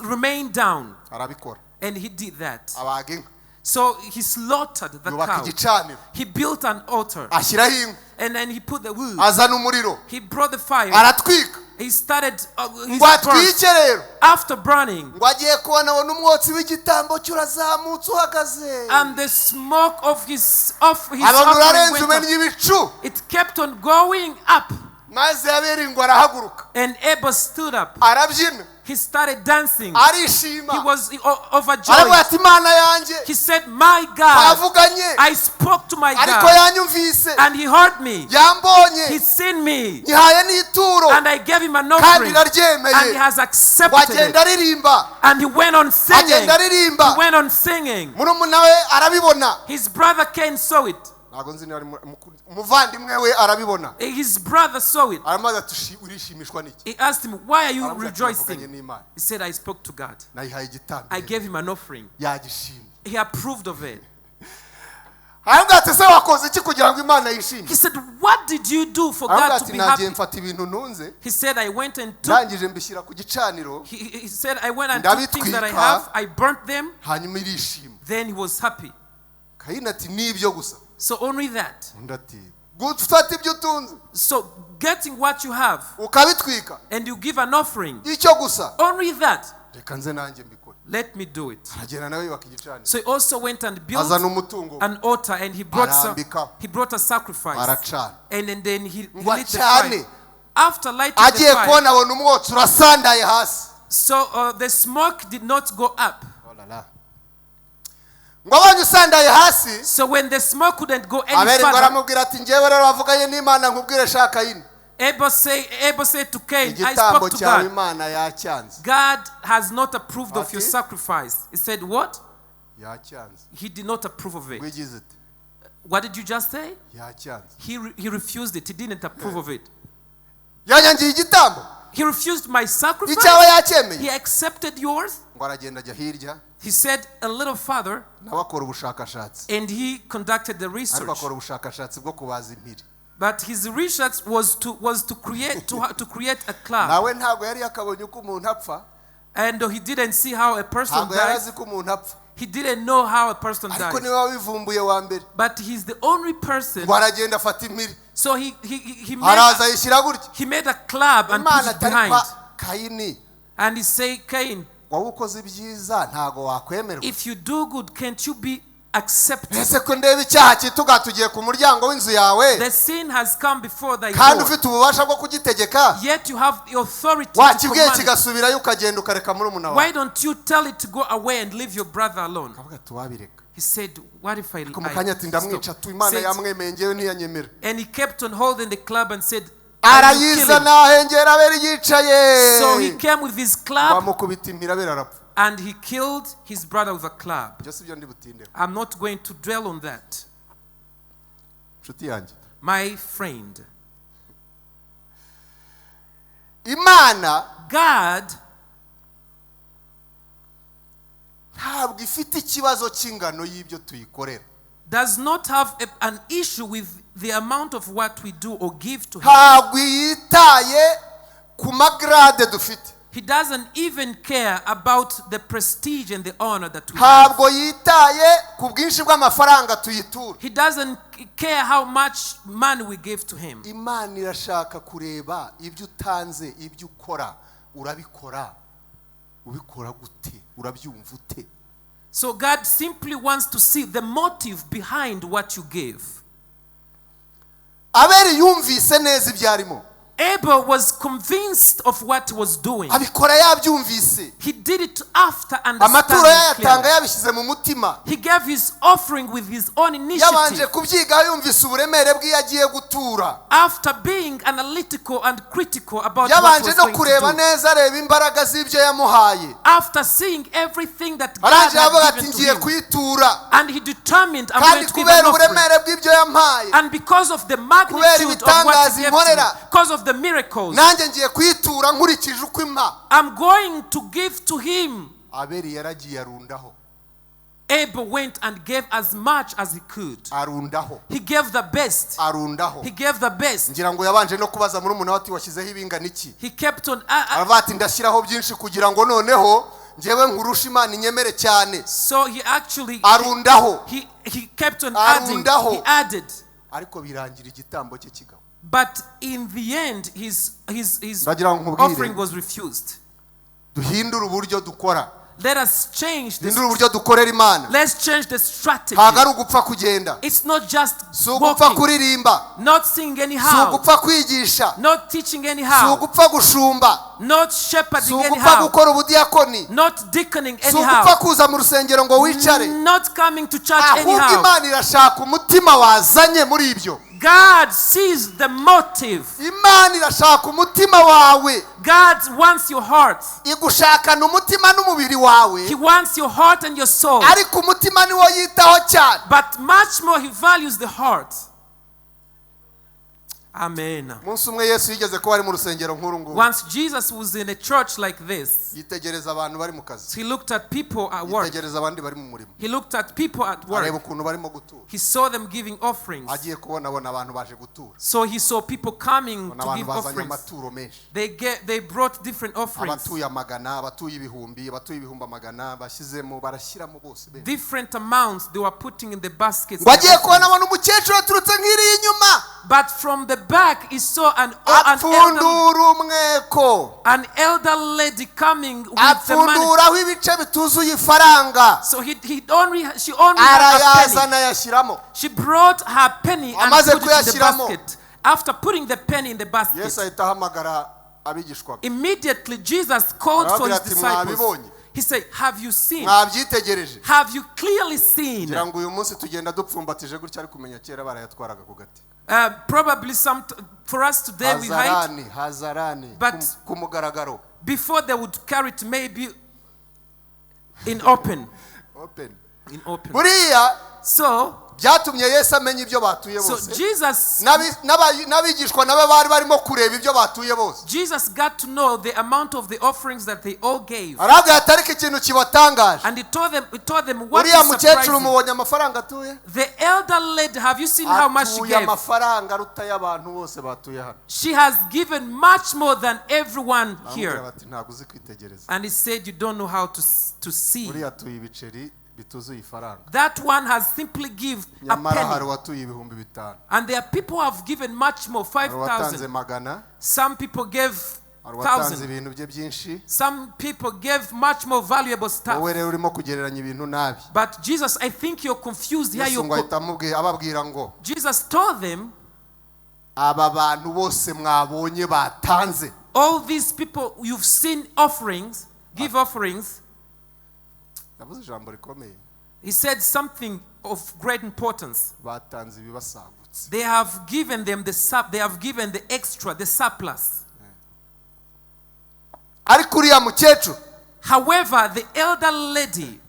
remain down. Arabikora. And he did that. Abaga inka, So he slaughtered the yubaka cow. igicaniro, He built an altar. Ashyiraho inkwi, And then he put the wood. Azana umuriro, He brought the fire. Aratwika. He started his Ngo burn. atwike rero, After burning, ngo agiye kubona abona umwotsi w'igitambo cye urazamutse uhagaze, and the smoke of his abona offering urarenze went up. umennye ibicu. It kept on going up. Maze Abeli ngo arahaguruka, And Abel stood up. Arabyina, He started dancing. Arishima. He was overjoyed. Aravuga ati Imana yanjye, He said, "My God, twavuganye, I spoke to my ariko God, yanyumvise, and he heard me. yambonye, He seen me, nyihaye n'ituro, and I gave him an kandi offering, and iraryemeye." he has Ngo accepted it." agenda aririmba, And he went on singing. agenda aririmba. He went on singing. Murumuna we arabibona. His brother Cain saw it. Ntabwo nzi niba ari umuvandimwe we arabibona. His brother saw it. Aramubaza ati "Urishimishwa n'iki?" He asked him, "Why are you Aramubaza ati navuganye rejoicing?" n'Imana, He said, "I spoke to God. nayihaye igitambo, I gave him an offering." yagishimye. He approved of it. Aravuga ati se wakoze iki kugira ngo Imana yishime? He said, "What did you do for Aravuga God to ati be nagiye happy?" mfata ibintu ntunze, He said, "I went and took." ndangije mbishyira ku gicaniro, He said, "I went and took things that I ndabitwika, have. I burnt them." Hanyuma irishima. Then he was happy. Kayini ati nibyo gusa? So only that. Undi ati gufata ibyo utunze, So getting what you have ukabitwika, and you give an offering. Icyo gusa? Only that. Reka nze nanjye mbikore. Let me do it. Aragenda nawe yubaka igicaniro, So he also went and built azana umutungo, an altar and arambika, he brought a sacrifice. Aracana. And then he Ngo lit the acane. fire. After lighting the Agiye fire, kubona abona umwotsi urasandaye hasi. so the smoke did not go up. Oh la la. Ngo abonye usandaye hasi, So when the smoke couldn't go any Abeli ngo further, aramubwira ati: "Njyewe rero wavuganye n'Imana, nkubwire sha Kayini, Abel said to Cain, "I igitambo spoke to cyawe God. Imana yacyanze." God has not approved of your Ati? sacrifice." He said, "What?" Yacyanze. He did not approve of it. Wigize ite? What did you just say? Yacyanze. He refused it. He didn't approve of it. Yanyangiye igitambo. He refused my sacrifice. Icyawe yacyemeye. He accepted yours. Ngo aragenda ajya hirya, He said a little farther, nawe akora ubushakashatsi, and he conducted the ariko research. akora ubushakashatsi bwo kubaza impiri. But his research was to create a club. Nawe ntabwo yari yakabonye uko umuntu apfa. And he didn't see how a person Ntabwo yari dies. azi ko umuntu apfa, He didn't know how a person ariko dies. niwe wabivumbuye wa mbere. But he's the only person. Ngo aragenda afata impiri, So he made araza ayishyira gutya. he made a club and put Imana it atari behind. kwa Kayini, And he said, "Cain, wowe ukoze ibyiza ntabwo wakwemerwa? if you do good, can't you be accepted? Ese ko ndeba icyaha cyituga tugiye ku muryango w'inzu yawe, The sin has come before thy kandi door. ufite ububasha bwo kugitegeka, Yet you have the authority to wakibwiye command it. kigasubirayo, ukagenda ukareka murumuna wawe?" Why don't you tell it to go away and leave your brother alone?" Akavuga ati: "Wabireka." He said, "What if I, Ku mu kanya I ati: "Ndamwica stop?" tu, Imana yamwemeye, ngewe ntiyanyemera." And he kept on holding the club and said, "I will kill him." Arayizana, ahengera Abeli yicaye, So he came with his club bamukubita impiri, Abeli arapfa. and he killed his brother with a club. Ibyo si byo ndi butindeho. I'm not going to dwell on that. Inshuti yanjye, My friend, Imana God ntabwo ifite ikibazo cy'ingano y'ibyo tuyikorera. does not have an issue with the amount of what we do or give to him. Ntabwo yitaye ku magrade dufite. He doesn't even care about the prestige and the honor that we have. Ntabwo yitaye ku bwinshi bw'amafaranga tuyitura. He doesn't care how much money we give to him. Imana irashaka kureba ibyo utanze, ibyo ukora, urabikora ubikora gute, urabyumva ute? So God simply wants to see the motive behind what you give. Abeli yumvise neza ibyo arimo. Abel was convinced of what he was doing. Abikora yabyumvise. He did it after Amaturo understanding yayatanga clearly. yabishyize mu mutima. He gave his offering with his own Yabanje initiative. kubyiga, yumvise uburemere bw'iyo agiye gutura. After being analytical and critical about what he Yabanje was no going to kureba do. neza, areba imbaraga z'ibyo yamuhaye. After seeing everything that God Arangije avuga had ati: given to "Ngiye him. kuyitura." And he determined, "I'm Kandi going to give an kubera offering." uburemere bw'ibyo yampaye, And because of the magnitude of what ibitangaza he gave to me, inkorera, because of the miracles, nanjye ngiye kuyitura nkurikije uko impa. I'm going to give to him." Abeli yaragiye arundaho. Abel went and gave as much as he could. Arundaho. He gave the best. Arundaho. He gave the best. Ngira ngo yabanje no kubaza murumuna we ati: "Washyizeho ibingana iki?" He kept on. Aravuga ati: "Ndashyiraho byinshi kugira ngo noneho njyewe nkurushe, Imana inyemere cyane." So he actually Arundaho. he kept on adding. Arundaho. He added. Ariko birangira igitambo cye kigabo. But in the end, his Ndagira ngo nkubwire, offering was refused. Duhindure uburyo dukora. Let us change this. Duhindure uburyo dukorera Imana. Let's change the strategy. Ntabwo ari ugupfa kugenda, It's not just si ugupfa walking, kuririmba, not singing si anyhow, ugupfa kwigisha, not teaching si anyhow, ugupfa gushumba, not si shepherding ugupfa anyhow, gukora ubudiyakoni, not deaconing si ugupfa anyhow, kuza mu rusengero ngo wicare. not coming to church Ahubwo anyhow. Imana irashaka umutima wazanye muri ibyo. God sees the motive. Imana irashaka umutima wawe. God wants your heart. Igushakana umutima n'umubiri wawe, He wants your heart and your soul. ariko umutima niwo yitaho cyane. But much more, He values the heart. Amen. Umunsi umwe Yesu yigeze kuba ari mu rusengero nk'uru nguru. Once Jesus was in a church like this, Yitegereza abantu bari mu kazi, he looked at people at work. yitegereza abandi bari mu murimo, He looked at people at areba work. ukuntu barimo gutura. He saw them giving offerings. Agiye kubona abona abantu baje gutura, So he saw people coming abona to abantu give bazanye offerings. amaturo menshi. They brought different offerings, Abatuye amagana, abatuye ibihumbi, abatuye ibihumbi amagana, bashyizemo, barashyiramo bose benshi. Different amounts they were putting in the baskets. Ngo agiye kubona abona umukecuru aturutse nk'iriya inyuma, But from the back, he saw an elder, apfundura umweko, an elder lady coming with the money. apfunduraho ibice bituzuye ifaranga, So she only had a penny. arayazana ayashyiramo. She brought her penny and Amaze put it in the kuyashyiramo. basket. After putting the penny in the basket, Yesu ahita ahamagara abigishwa be. immediately Jesus called for Arababwira his ati, disciples. "Mwabibonye?" He said, Have you seen? Mwabyitegereje? Have you clearly seen? Ngira ngo uyu munsi tugenda dupfumbatije gutya, ariko umenya kera barayatwaraga ku gati. Probably some for us today we hide. Hazarani, hazarani, ku mugaragaro. Before they would carry it maybe in open. Open. In open. Buriya So byatumye Yesu amenya ibyo batuye so bose. Jesus N'abigishwa nabo bari barimo kureba ibyo batuye bose. Jesus got to know the amount of the offerings that they all gave. Arabwira ati ariko ikintu kibatangaje, And he told them what uriya is mukecuru surprising. mubonye amafaranga atuye? The elder lady, have you seen how much she Atuye gave? amafaranga aruta y'abantu bose batuye hano. She has given much more than everyone Baramubwira here. bati ntabwo uzi kwitegereza. And he said, You don't know how to see. Uriya atuye ibiceri bituzuye ifaranga, That one has simply give a nyamara hari penny. uwatuye 5000. And there are people who have given much more, Hari uwatanze 5,000. magana. Some people gave Hari uwatanze 1,000. ibintu bye byinshi. Some people gave much more valuable stuff. Wowe rero urimo kugereranya ibintu nabi. But Jesus, I think you're confused here. Yesu You're ngo ahita ababwira ngo Jesus told them, aba bantu bose mwabonye batanze, all these people you've seen offerings, give offerings. yavuze ijambo rikomeye. He said something of great importance. Batanze ibibasagutse. They have given them the sub, they have given the extra, the surplus. Ariko uriya mukecuru, However, the elder lady,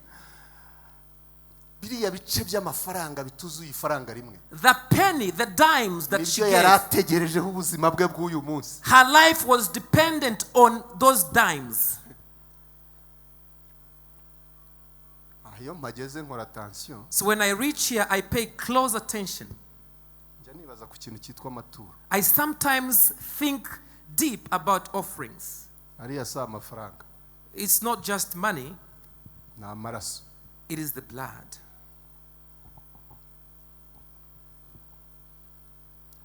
biriya bice by'amafaranga bituzuye ifaranga rimwe, the penny, the dimes that she nibyo yari gave, ategerejeho ubuzima bwe bw'uyu munsi. her life was dependent on those dimes. Aha iyo mpageze nkora attention. So when I reach here, I pay close attention. Njya nibaza ku kintu cyitwa amaturo. I sometimes think deep about offerings. Ariya si amafaranga, It's not just money, ni amaraso. it is the blood.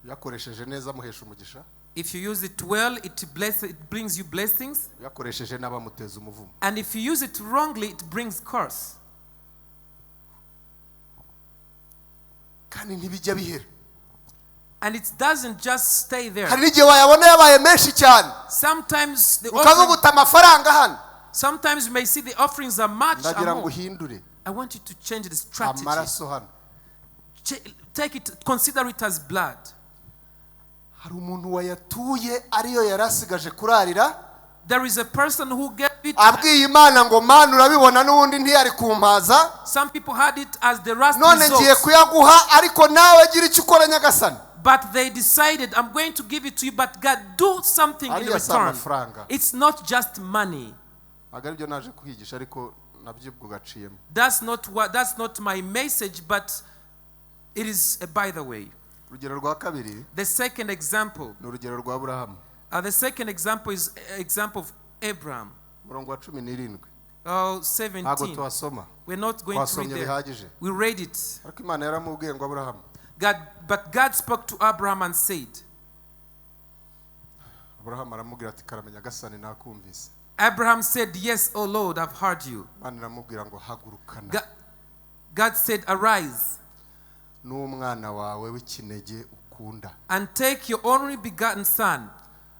Uyakoresheje neza amuhesha umugisha. If you use it well, it brings you blessings. Uyakoresheje nabi amuteza umuvumo. And if you use it wrongly, it brings curse. Kandi ntibijya bihera. And it doesn't just stay there. Hari n'igihe wayabona yabaye menshi cyane, Sometimes the ukavuga offering, uti amafaranga hano. sometimes you may see the offerings are much Ndagira or ngo more. uhindure. I want you to change the strategy. Amaraso hano. Take it, consider it as blood. Hari umuntu wayatuye ariyo yari asigaje kurarira, There is a person who gave it. abwiye Imana ngo Mana urabibona n'ubundi ntiyari kumpaza, Some people had it as the last none ngiye resort. kuyaguha, ariko nawe gira icyo ukora Nyagasani. But they decided, I'm going to give it to you, but God, do something in Ariya si return. amafaranga. It's not just money. Ntabwo aribyo naje kuhigisha, ariko nabyo ubwo gaciyemo. That's not my message, but it is a by the way. Urugero rwa kabiri The second example. ni urugero rwa Aburahamu. The second example is example of Abraham. Umurongo wa 17. Ntabwo 17. tuhasoma. We're not going to read Twasomye there. bihagije. We read it. Ariko Imana yaramubwiye ngo Aburahamu, But God spoke to Abraham and said, Aburahamu aramubwira ati karame Nyagasani, nakumvise. Abraham said, Yes, O Lord, I've heard you. Imana iramubwira ngo hagurukana God said, Arise n'umwana wawe w'ikinege ukunda, and take your only begotten son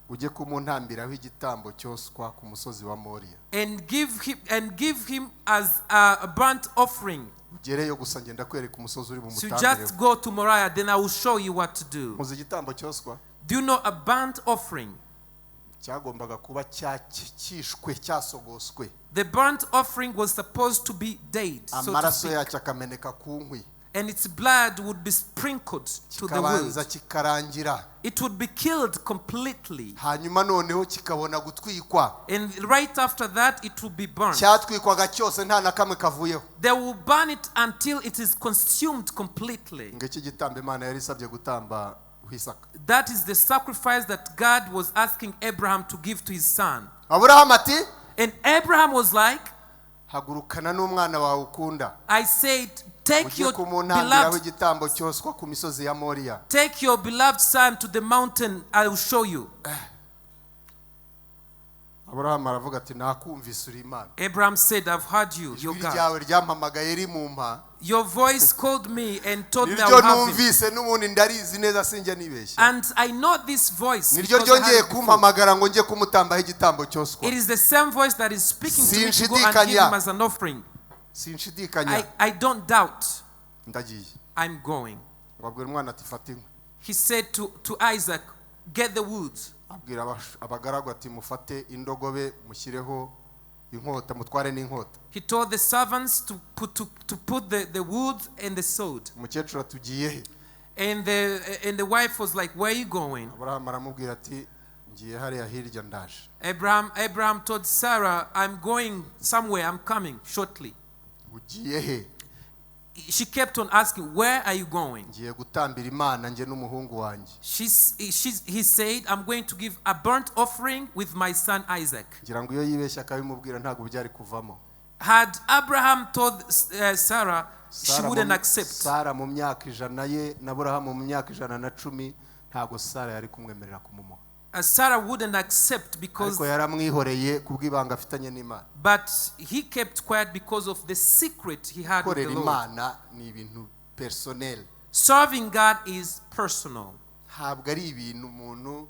ujye kumuntambiraho igitambo cyoswa ku musozi wa Moriya. and give him as a burnt offering. Ugereyo gusa ngenda kwereka umusozi uri So bumutambireho. just go to Moriah, then I will show you what to do. Muzi igitambo cyoswa? Do you know a burnt offering? Cyagombaga kuba cyishwe, cyasogoswe, The burnt offering was supposed to be dead, so to amaraso speak, yacyo akameneka ku nkwi, and its blood would be sprinkled to the wood. kikabanza kikarangira, It would be killed completely. hanyuma noneho kikabona gutwikwa. And right after that, it would be burned. Cyatwikwaga cyose nta na kamwe kavuyeho. They will burn it until it is consumed completely. Ngo iki gitambo Imana yari isabye gutamba Isaka. That is the sacrifice that God was asking Abraham to give to his son. Aburahamu ati And Abraham was like, hagurukana n'umwana wawe ukunda, I said, take ujye your kumuntambiraho beloved, igitambo cyoswa ku misozi ya Moriya. take your beloved son to the mountain. I will show you. Aburahamu aravuga ati nakumvise uri Imana. Abraham said, "I've heard you, your Ijwi God. ryawe ryampamagaye rimumpa. Your voice called me and told me I Niryo will have him. numvise n'ubundi ndarizi neza sinjya nibeshya. And I know this voice Niryo because I heard ryongeye it before. kumpamagara ngo njye kumutambaho igitambo cyoswa. It is the same voice that is speaking to me to go and give Sinshidikanya. him as an offering. Sinshidikanya. I don't doubt. Ndagiye. I'm going." Ngo abwira umwana ati fata inkwi. He said to Isaac, "Get the wood." Abwira abagaragu ati mufate indogobe mushyireho inkota mutware n'inkota. He told the servants to put the wood and the sword. Umukecuru ati ugiye he? And the wife was like, "Where are you going?" Aburahamu aramubwira ati ngiye hariya hirya ndaje. Abraham told Sarah, "I'm going somewhere, I'm coming shortly." Ugiye he? She kept on asking, "Where are you going?" Ngiye gutambira Imana njye n'umuhungu wanjye. He said, "I'm going to give a burnt offering with my son Isaac." Ngira ngo iyo yibeshya akabimubwira ntabwo byari kuvamo. Had Abraham told Sarah, she Sara mu- wouldn't accept. Sara mu myaka 100 ye na Aburahamu mu myaka 110 ntabwo Sara yari kumwemerera kumumuha. Sarah wouldn't accept because, Ariko yaramwihoreye kubw'ibanga afitanye n'Imana. But he kept quiet because of the secret he had with the Gukorera Lord. Imana ni ibintu personnel. Serving God is personal. Ntabwo ari ibintu umuntu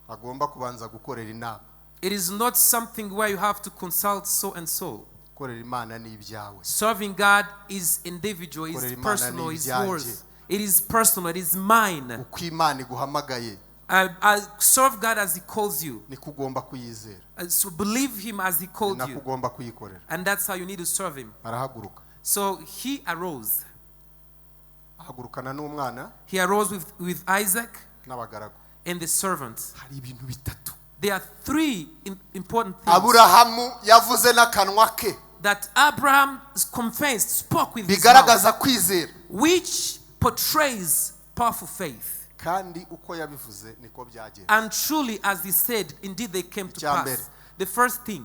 agomba kubanza gukorera inama. It is not something where you have to consult so and so. Gukorera Imana ni ibyawe. Serving God is individual, is Gukorera Imana personal, ni is ibyanjye. yours. It is personal, it is mine. Uko Imana iguhamagaye I serve God as He calls you. niko ugomba kuyizera. So believe Him as He Ni called nako you. ugomba kuyikorera. And that's how you need to serve Him. Arahaguruka. So he arose. Ahagurukana n'umwana He arose with Isaac n'abagaragu. And the servants. Hari ibintu bitatu There are three important things Aburahamu yavuze n'akanwa ke that Abraham confessed, spoke with his mouth, bigaragaza kwizera. Which portrays powerful faith. Kandi uko yabivuze niko byagenze. And truly, as he said, indeed they came to Icya pass. mbere. The first thing,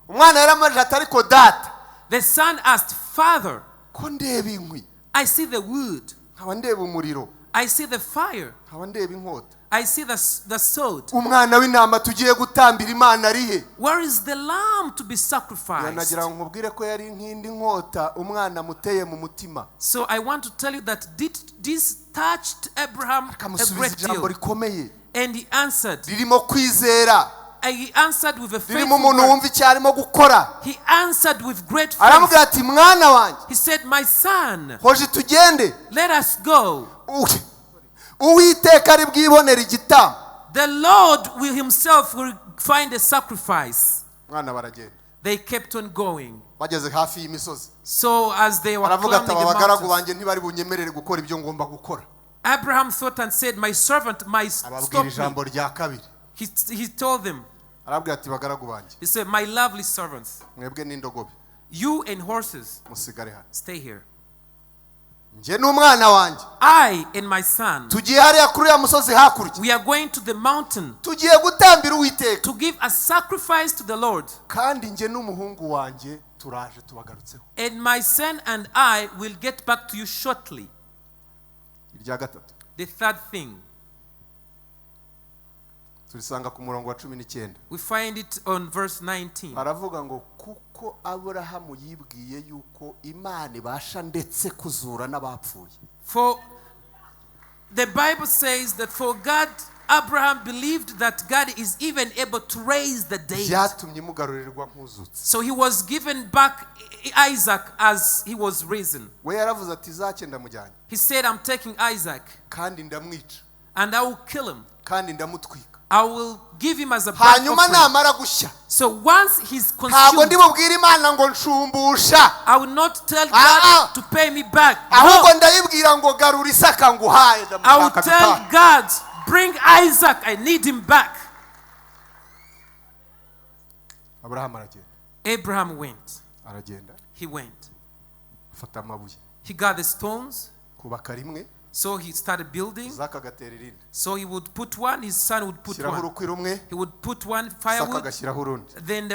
Umwana yaramubajije ati ariko data, the son asked, "Father, ko ndeba inkwi, I see the wood, nkaba ndeba umuriro, I see the fire, nkaba ndeba inkota, I see the sword. Umwana w'intama tugiye gutambira Imana ari he?" Where is the lamb to be sacrificed?" Nagira ngo nkubwire ko yari nk'indi nkota umwana amuteye mu mutima. So I want to tell you that this touched Abraham a Akamusubiza great ijambo deal. Rikomeye And he answered. ririmo kwizera, And he answered with a ririmo faithful umuntu word. wumva icyo arimo gukora. He answered with great faith. Aramubwira ati mwana wanjye, He said, "My son, hoje tugende. Let us go. Uwiteka ari bwibonere igitambo." The Lord will himself will find a sacrifice." Mwana baragenda. They kept on going. Bageze hafi y'imisozi, So as they were aravuga ati climbing aba the bagaragu mountains, banjye ntibari bunyemerere gukora ibyo ngomba gukora. Abraham thought and said, "My servant might Ababwira stop me." ijambo rya kabiri. He told them, Arabwira ati bagaragu banjye, he said, "My lovely servants, mwebwe n'indogobe you and horses, musigare hano. Stay here. Njye n'umwana wanjye I and my son, tugiye hariya kuri uriya musozi hakurya, we are going to the mountain tugiye gutambira Uwiteka, to give a sacrifice to the Lord. Kandi njye n'umuhungu wanjye turaje tubagarutseho." And my son and I will get back to you shortly." Irya gatatu The third thing, turisanga ku murongo wa 19. We find it on verse 19. Aravuga ngo kuko Aburahamu yibwiye yuko Imana ibasha ndetse kuzura n'abapfuye. For the Bible says that for God, Abraham believed that God is even able to raise the dead. Byatumye imugarurirwa nk'uzutse. So he was given back Isaac as he was risen. We yaravuze ati Izake ndamujyanye, He said, "I'm taking Isaac kandi ndamwica, and I will kill him. Kandi ndamutwika, I will give him as a burnt hanyuma offering." namara gushya, So once he's ntabwo consumed, ndibubwire Imana ngo nshumbusha, I will not tell Ah, ah. God to pay me back. Ahubwo No, ndayibwira ngo garura Isaka nguhaye I will ndamushaka tell dutahe." God, "Bring Isaac, I need him back." Aburahamu aragenda. Abraham went. Aragenda. He went. Afata amabuye, He got the stones. kubaka rimwe, So he started building. Isaka agatera irindi. So he would put one, his son would put Shyiraho one. urukwi rumwe, He would put one Isaka firewood, agashyiraho urundi. Then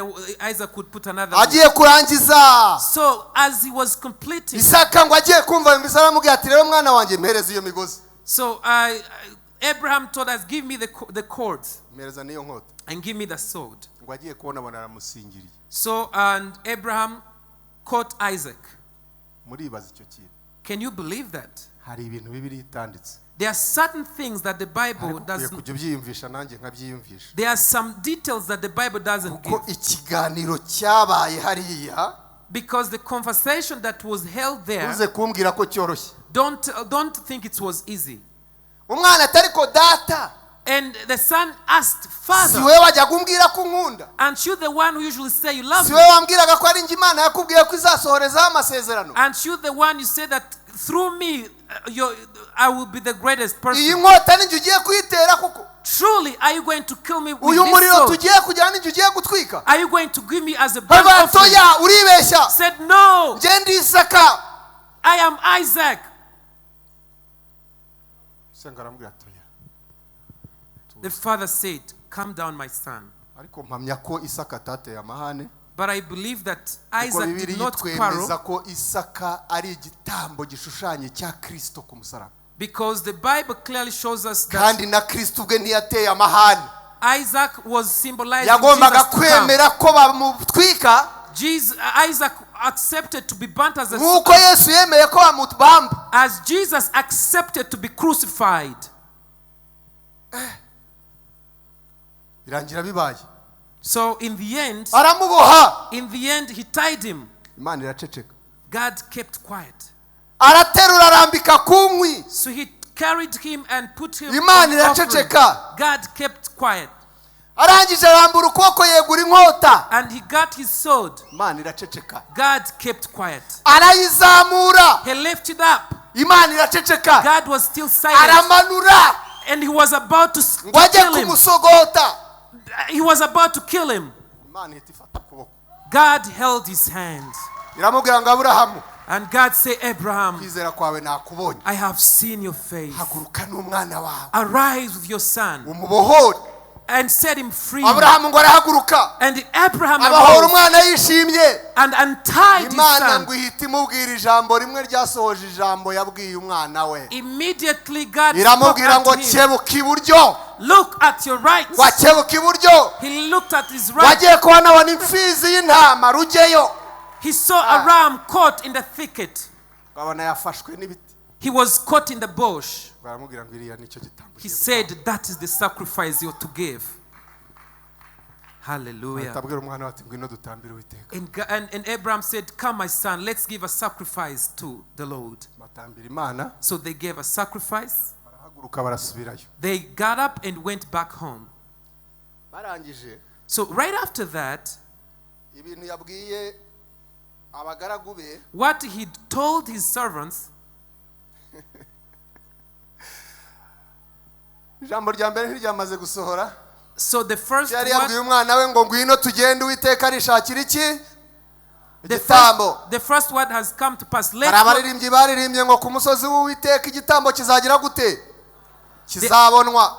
Isaac would put another wood. Agiye kurangiza, So as he was completing, Isaka ngo agiye kumva yumva aramubwira ati rero mwana wanjye mpereza iyo migozi. so Abraham told us, "Give me the cords Mpereza n'iyo nkota. And give me the sword." Ngo agiye kubona abona aramusingiriye. So, and Abraham caught Isaac. Muribaza icyo kintu. Can you believe that? Hari ibintu Bibiliya itanditse. There are certain things that the Bible Ariko ukwiye doesn't. Kujya ubyiyumvisha nanjye nkabyiyumvisha. There are some details that the Bible doesn't Kuko give. Ikiganiro cyabaye hariya, Because the conversation that was held there, uze kumbwira ko cyoroshye. don't think it was easy. Umwana ati ariko data, And the son asked, si "Father, wowe wajyaga umbwira ko unkunda? aren't you the one who usually say you love Si me? wowe wambwiraga ko ari njye Imana yakubwiye ko izasohorezaho amasezerano? Aren't you the one you say that through me I will be the greatest Iyi person? nkota ninjye ugiye kuyitera kuko? Truly, are you going to kill me with Uyu this muriro sword? tugiye kujyana ninjye ugiye gutwika?" Are you going to give me as a burnt offering?" Batoya, uribeshya. Said, "No, Njye ndi Isaka. I am Isaac." Senga aramubwira ati oya. The father said, "Calm down, my son." Ariko mpamya ko Isaka atateye amahane, But I believe that kuko Isaac did Bibiliya not itwemeza quarrel ko Isaka ari igitambo gishushanye cya Kirisito ku musaraba. Because the Bible clearly shows us that Kandi na Kirisito ubwe ntiyateye amahane. Isaac was symbolizing Yagombaga Jesus to come. Kwemera ko bamutwika, Jesus, Isaac accepted to be burnt as, a, nk'uko Yesu yemeye ko bamubamba. As Jesus accepted to be crucified. Birangira bibaye. So in the end, Aramuboha. In the end, he tied him. Imana iraceceka. God kept quiet. Araterura arambika ku nkwi. So he carried him and put him Imana on the offering. iraceceka. God kept quiet. Arangije arambura ukuboko yegura inkota. And he got his sword. Imana iraceceka. God kept quiet. Arayizamura. He lifted up. Imana iraceceka. God was still silent. Aramanura And he was about to ngo ajye kill him. kumusogota. He was about to kill him. Imana ihita ifata ukuboko. God held his hand. Iramubwira ngo Aburahamu, And God said, "Abraham, kwizera kwawe nakubonye. I have seen your faith. Haguruka n'umwana wawe, Arise with your son umubohore." and set him free." Aburahamu ngo arahaguruka, And Abraham abohora arose umwana yishimye. And untied his Imana son. ngo ihita imubwira ijambo rimwe ryasohoje ijambo yabwiye umwana we. Immediately God spoke Iramubwira ngo unto him, kebuka iburyo. "Look at your right." Ngo akebuka iburyo, He looked at his right. wagiye kubona abona imfizi y'intama rugeyo. He saw a ram caught in the thicket. Babona yafashwe n'ibiti. He was caught in the bush. Baramubwira ngo iriya nicyo gitambo He ugiye. said, "That is the sacrifice you're to give." Hallelujah. Ahita abwira umwana we ati ngwino dutambire Uwiteka. And Abraham said, "Come, my son, let's give a sacrifice to the Lord." Batambira Imana. So they gave a sacrifice. Barahaguruka barasubirayo. They got up and went back home. Barangije, So right after that, ibintu yabwiye abagaragu be, what he told his servants, ijambo rya mbere ntiryamaze gusohora. So the first Yari word, yabwiye umwana we ngo ngwino tugende Uwiteka arishakira iki the igitambo. first word has come to pass. Let's Hari go. abaririmbyi baririmbye ngo ku musozi w'Uwiteka igitambo kizagira gute kizabonwa.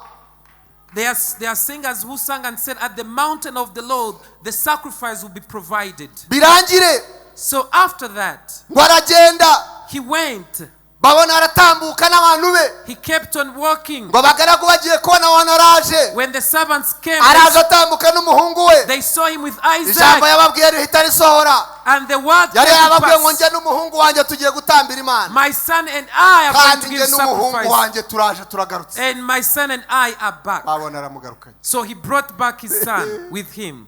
There are singers who sang and said, "At the mountain of the Lord, the sacrifice will be provided." Birangire, So after that, ngo aragenda, he went. Babona aratambuka n'abantu be. He kept on walking. Ngo abagaragu bagiye kubona abona araje, When the servants came, araje atambuka n'umuhungu we. they saw him with Ijambo Isaac, yababwiye rihita risohora. And the word Yari came to yababwiye ngo pass. njye n'umuhungu wanjye tugiye gutambira Imana. My son and I are going Kandi to njye give n'umuhungu sacrifice. wanjye turaje turagarutse. And my son and I are back. Babona aramugarukanye. So he brought back his son with him.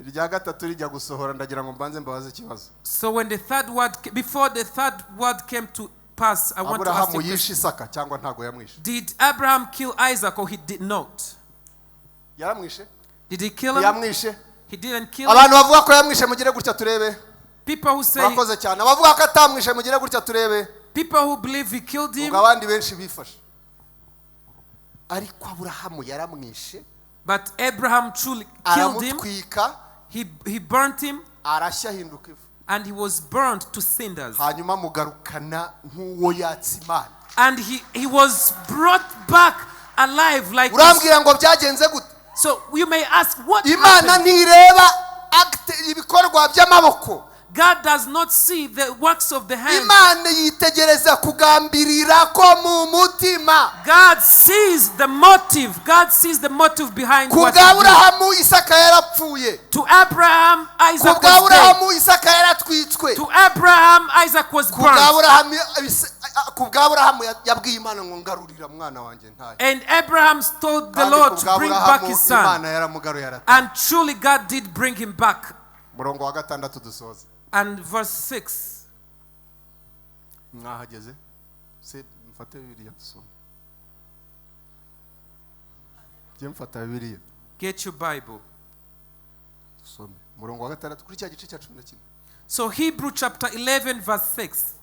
Irya gatatu rijya gusohora ndagira ngo mbanze mbabaze ikibazo. So when the third word, before the third word came to pass, I want to ask Aburahamu you a question. yishe Isaka cyangwa ntago yamwishe? Did Abraham kill Isaac or he did not? Yaramwishe. Did he kill him? Yamwishe. He didn't kill him. Abantu bavuga ko yamwishe mugire gutya turebe. People who say, Murakoze cyane. Abavuga ko atamwishe mugire gutya turebe. People who believe he killed him, Ubwo abandi benshi bifashe ariko Aburahamu yaramwishe. But Abraham truly killed him. Aramutwika. He burnt him Arashya ahinduka ivu. And he was burnt to cinders. Hanyuma mugarukana nk'uwo yatsa Imana. And he was brought back alive like this. Urambwira ngo byagenze gute? So you may ask, what Imana happened? ntireba acte ibikorwa by'amaboko. God does not see the works of the hand. Imana yitegereza kugambirira ko mu mutima. God sees the motive. God sees the motive behind Ku what bwa you do. Aburahamu, Isaka yarapfuye. To Abraham, Ku Isaac bwa was dead. Aburahamu, Isaka yaratwitswe. To Abraham, Isaac was Ku bwa burnt. Aburahamu, ku bwa Aburahamu yabwiye Imana ngo ngarurira mwana wanjye ntayo. And Abraham told the Kandi Lord ku to bwa bring back Aburahamu his son. Imana yaramugaruye arataha. And truly God did bring him back. Murongo wa gatandatu dusoza. And verse 6. Mwahageze se? Mfate Bibiliya dusome. Jye mfata Bibiliya. Get your Bible. Dusome umurongo wa gatandatu kuri cya gice cya 11. So Hebrew chapter 11 verse 6.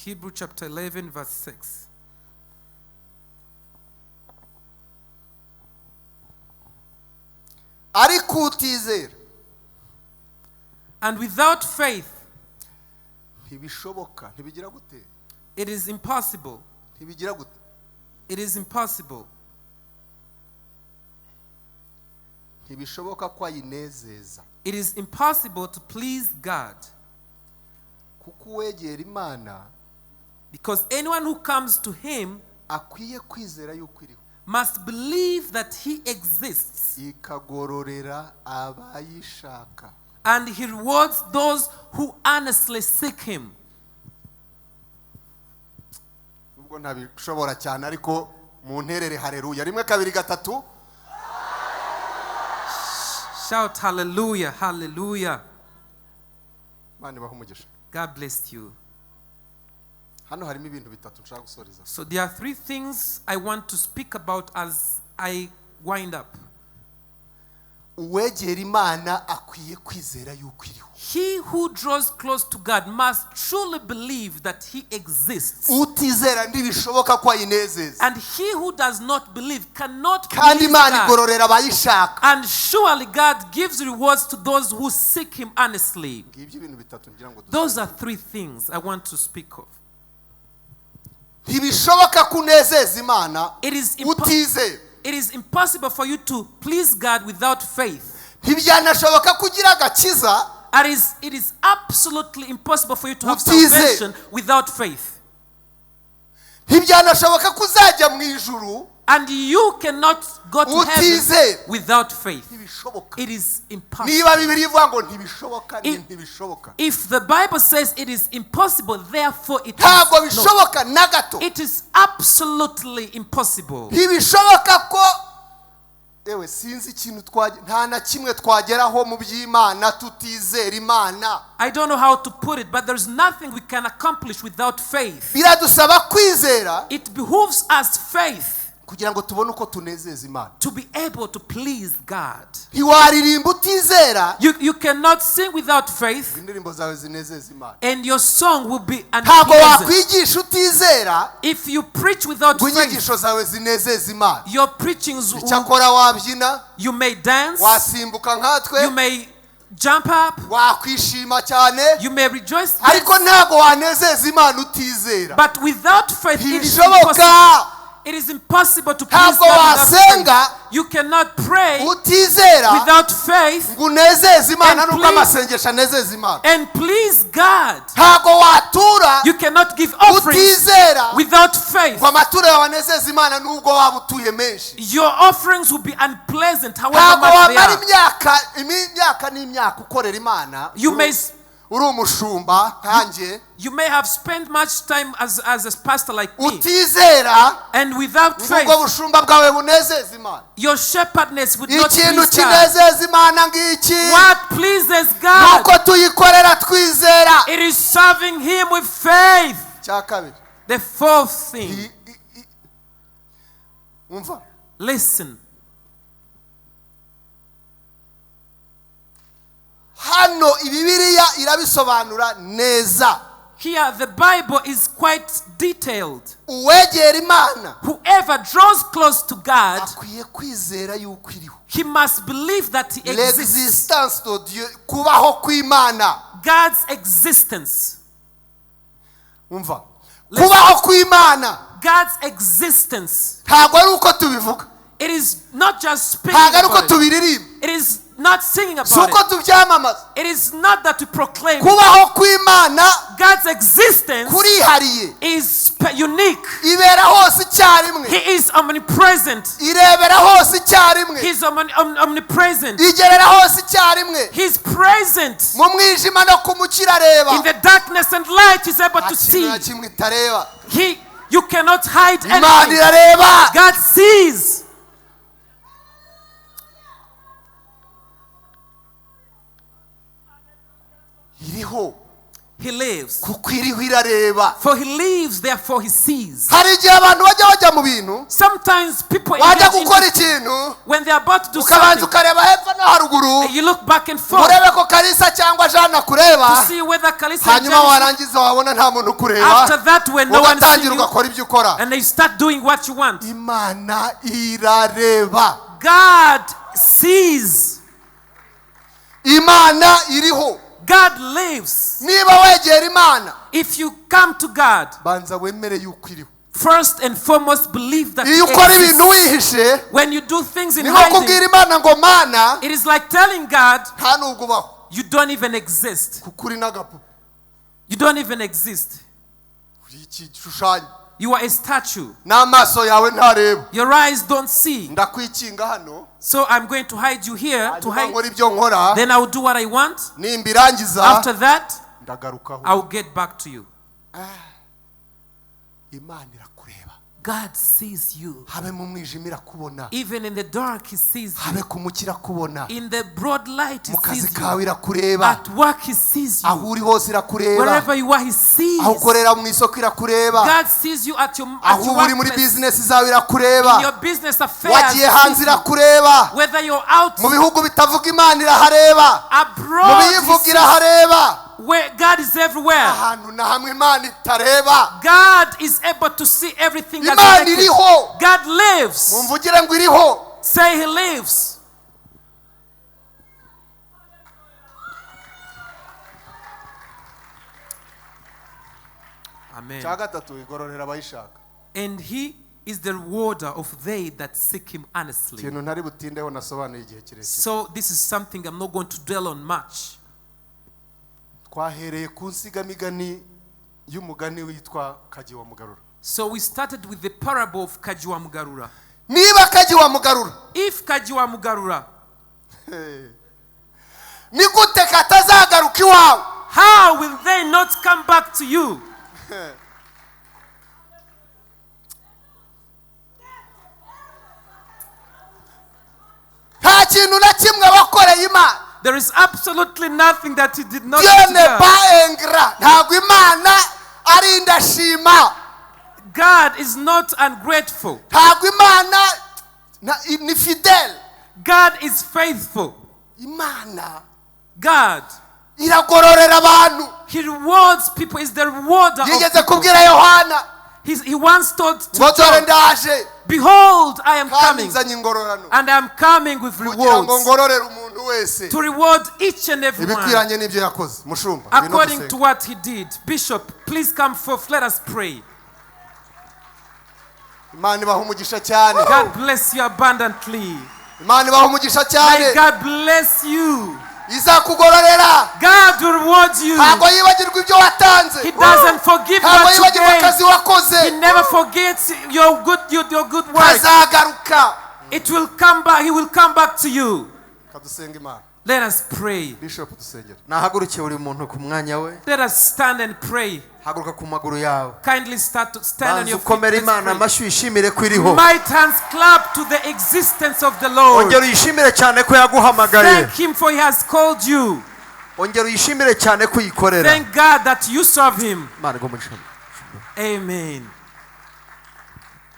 Hebrew chapter 11 verse 6. Ariko utizera And without faith, ntibishoboka, ntibigira gute? It is impossible. Ntibigira gute? It is impossible. Ntibishoboka ko ayinezeza. It is impossible to please God. Kuko uwegera Imana Because anyone who comes to him akwiye kwizera yuko iriho, must believe that he exists ikagororera abayishaka. And he rewards those who earnestly seek him. Nubwo ntabishobora cyane, ariko mu nterere hareruya rimwe, kabiri, gatatu. Shout hallelujah, hallelujah. Imana ibahe umugisha. God bless you. Hano harimo ibintu bitatu nshaka gusoreza. So there are three things I want to speak about as I wind up. Uwegera Imana akwiye kwizera yuko iriho. He who draws close to God must truly believe that he exists. Utizera ntibishoboka ko ayinezeza. And he who does not believe cannot Kandi please Imana God. igororera abayishaka. And surely God gives rewards to those who seek him earnestly. Ngibyo ibintu bitatu ngira ngo dusoze. Those are three things I want to speak of. Ntibishoboka ko unezeza Imana utizera. It is impossible for you to please God without faith. Ntibyanashoboka ko ugira agakiza And it is absolutely impossible for you to have utizera. Salvation without faith. Ntibyanashoboka ko uzajya mu ijuru And you cannot go to heaven utizera. Without faith. Ntibishoboka. It is impossible. Niba Bibiliya ivuga ngo ntibishoboka, ni ntibishoboka. If the Bible says it is impossible, therefore it is Ntabwo not. bishoboka na gato. It is absolutely impossible. Ntibishoboka ko, ewe, sinzi ikintu twage, nta na kimwe twageraho mu by'Imana tutizera Imana. I don't know how to put it, but there's nothing we can accomplish without faith. Biradusaba kwizera It behooves us faith kugira ngo tubone uko tunezeza Imana. To be able to please God. Ntiwaririmba utizera You cannot sing without faith, indirimbo zawe zinezeza Imana. And your song will be Ntabwo unpleasant. wakwigisha utizera If you preach without ngo faith, inyigisho zawe zinezeze Imana. Your preachings will, Icyakora wabyina, you may dance, wasimbuka nkatwe, you may jump up, wakwishima cyane, you may rejoice, ariko ntabwo wanezeza Imana utizera. But without faith, it is Ntibishoboka. Impossible. It is impossible to please Ntabwo God without wasenga faith. You cannot pray utizera without faith ngo unezeze Imana And nubwo please- amasengesho anezeza Imana. And please God. Ntabwo watura You cannot give offerings utizera without faith. ngo amaturo yawe anezeze Imana nubwo waba utuye menshi. Your offerings will be unpleasant, however Ntabwo much they wamara are. imyaka imyaka n'imyaka ukorera Imana, You may, uri umushumba nkanjye, you may have spent much time as a pastor like me, utizera and without ngo faith, ubwo bushumba bwawe bunezeze Imana. Your shepherdness would not Ikintu please God. kinezeza Imana ngiki, What pleases God? nuko tuyikorera twizera. It is serving Him with faith. Cya kabiri, The fourth thing, umva, listen. Hano Bibiliya irabisobanura neza. Here, the Bible is quite detailed. Uwegera Imana Whoever draws close to God, akwiye kwizera yuko iriho. He must believe that He exists. L'existence de Dieu, kubaho kw'Imana. God's existence. Umva, Listen. kubaho kw'Imana God's existence. ntabwo ari uko tubivuga. It is not just speaking Ntabwo ari uko about it. tubiririmba, It is not singing si about uko it. tubyamamaza. It is not that we proclaim it. Kubaho kw'Imana God's existence kurihariye. Is unique. Ibera hose icyarimwe. He is omnipresent. Irebera hose icyarimwe. He's omnipresent. Igerera hose icyarimwe. He's present. Mu mwijima no ku mucyo irareba. In the darkness and light, he's able Nta to kintu see. na kimwe itareba. You cannot hide Imana anything. irareba. God sees. Iriho He lives. kuko iriho irareba. For he lives, therefore he sees. Hari igihe abantu bajya bajya mu bintu, Sometimes people wajya engage gukora ikintu, when they're about to do ukabanza something, ukareba hepfo no haruguru, you look back and forth urebe ko Kalisa cyangwa Jane akureba, to see whether Kalisa and hanyuma Janice- warangiza wabona nta muntu ukureba, After that, when no one sees ugatangira you, ugakora ibyo ukora. And they start doing what you want. Imana irareba. God sees. Imana iriho. God lives. Niba wegera Imana, If you come to God, banza wemere yuko iriho. First and foremost believe that Iyo He ukora exists. ibintu wihishe, When you do things in ni nko hiding, kubwira Imana ngo Mana, it is like telling God nta nubwo ubaho, you don't even exist. kuko uri n'agapupe. You don't even exist. Uri iki gishushanyo. You are a statue. N'amaso yawe ntareba. Your eyes don't see. Ndakwikinga hano, So I'm going to hide you here to hanyuma hide. nkora ibyo nkora. Then I will do what I want. Nimbirangiza, After that, ndagarukaho. I will get back to you. Imana irakureba. God sees you. Habe mu mwijima irakubona. Even in the dark, He sees you. Habe ku mucyo irakubona. In the broad light, He Mu kazi sees kawe you. irakureba. At work, He sees Aho you. uri hose irakureba. Wherever you are, He sees. Aho ukorera mu isoko irakureba. God sees you at Aho your uba uri muri workplace, bizinesi zawe in irakureba. your business affairs. Wagiye He hanze sees you. irakureba. Whether you're out Mu bihugu bitavuga Imana irahareba. Mu abroad, He biyivuga sees. irahareba. Where God is everywhere. Ahantu na hamwe Imana itareba. God is able to see everything that's Imana naked. iriho. God lives. Mumvugire ngo iriho. Say He lives. Amen. Cya gatatu, igororera abayishaka. And He is the rewarder of they that seek Him earnestly. Ikintu ntari butindeho, nasobanuye igihe kirekire. So this is something I'm not going to dwell on much. Twahereye ku nsigamigani y'umugani witwa Kagiwa Mugarura. So we started with the parable of Kajiwa Mugarura. Niba Kagiwa Mugarura, If Kajiwa Mugarura, ni gute katazagaruka iwawe? How will they not come back to you? Nta kintu na kimwe wakoreye Imana. There is absolutely nothing that he did not do Dieu to n'est God. pas ingrat. Ntabwo Imana ari indashima. God is not ungrateful. Ntabwo Imana ni fidèle. God is faithful. Imana God, iragororera abantu. He rewards people. Is the rewarder of Yigeze people. kubwira Yohana He once told to ngo dore John, ndaje, "Behold, I am kandi coming, nzanye ingororano, and I am coming with kugira ngo rewards ngororere umuntu wese to reward each and every one ibikwiranye n'ibyo yakoze." Mushumba, ngwino according dusenge. to what he did." Bishop, please come forth. Let us pray. Imana ibaha umugisha cyane. God bless you abundantly. Imana ibaha umugisha cyane. May God bless you. Izakugororera. God will reward you. Ntabwo yibagirwa ibyo watanze. He doesn't forgive Ntabwo what you yibagirwa gave. akazi wakoze. He never forgets your good work. Kazagaruka. It will come back. He will come back to you. Kadusenga Imana. Let us pray. Bishop, dusengere. Nahagurukiye buri muntu ku mwanya we. Let us stand and pray. Haguruka ku maguru yawe. Kindly start to stand on Banza your feet. ukomere Let's Imana pray. amashyi, uyishimire ko iriho. Might hands clap to the existence of the Lord. Ongera uyishimire cyane ko yaguhamagaye. Thank Him for He has called you. Ongera uyishimire cyane ko uyikorera. Thank God that you serve Him. Imana iguhe umugisha. Amen.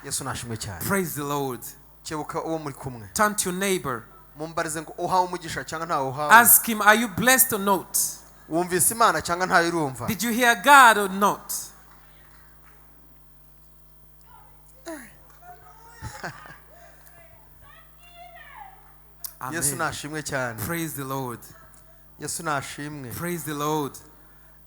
Yesu nashimwe cyane. Praise the Lord. Kebuka uwo muri kumwe, Turn to your neighbor. Mumbarize ngo uhawe umugisha cyangwa ntawe uhawe. Ask him, "Are you blessed or not?" Wumvise Imana cyangwa ntayo urumva? Did you hear God or not? Yesu Amen. nashimwe cyane. Praise the Lord. Yesu nashimwe. Praise the Lord.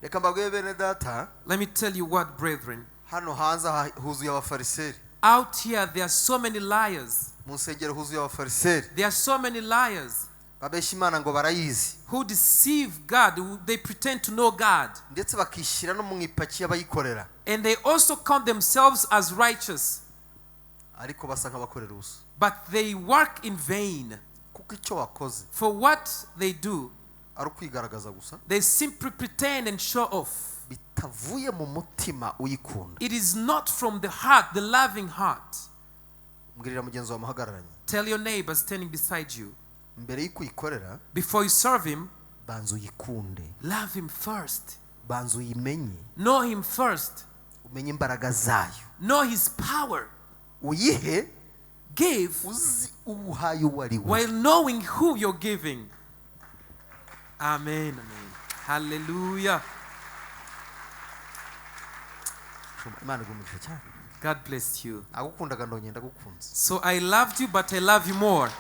Reka mbabwire bene data, Let me tell you what, brethren. Hano hanze aha huzuye abafariseri. Out here, there are so many liars. Mu nsengero huzuye abafariseri There are so many liars babeshya Imana ngo barayizi who deceive God. They pretend to know God. Ndetse bakishyira no mu ipaki y'abayikorera And they also count themselves as righteous, ariko basa nk'abakorera ubusa but they work in vain. Kuko icyo wakoze For what they do, ari ukwigaragaza gusa they simply pretend and show off. Bitavuye mu mutima uyikunda. It is not from the heart, the loving heart. Mbwirira mugenzi wawe muhagararanye Tell your neighbor standing beside you, mbere y'uko uyikorera before you serve him, banza uyikunde love him first. Banza uyimenye Know him first. Umenye imbaraga zayo Know his power. Uyihe Give uzi uwuhaye uwo ari we. While knowing who you're giving. Amen. Amen. Hallelujah. Imana iguhe cyane. God bless you. Nagukundaga ndongera ndagukunze. So I loved you, but I love you more.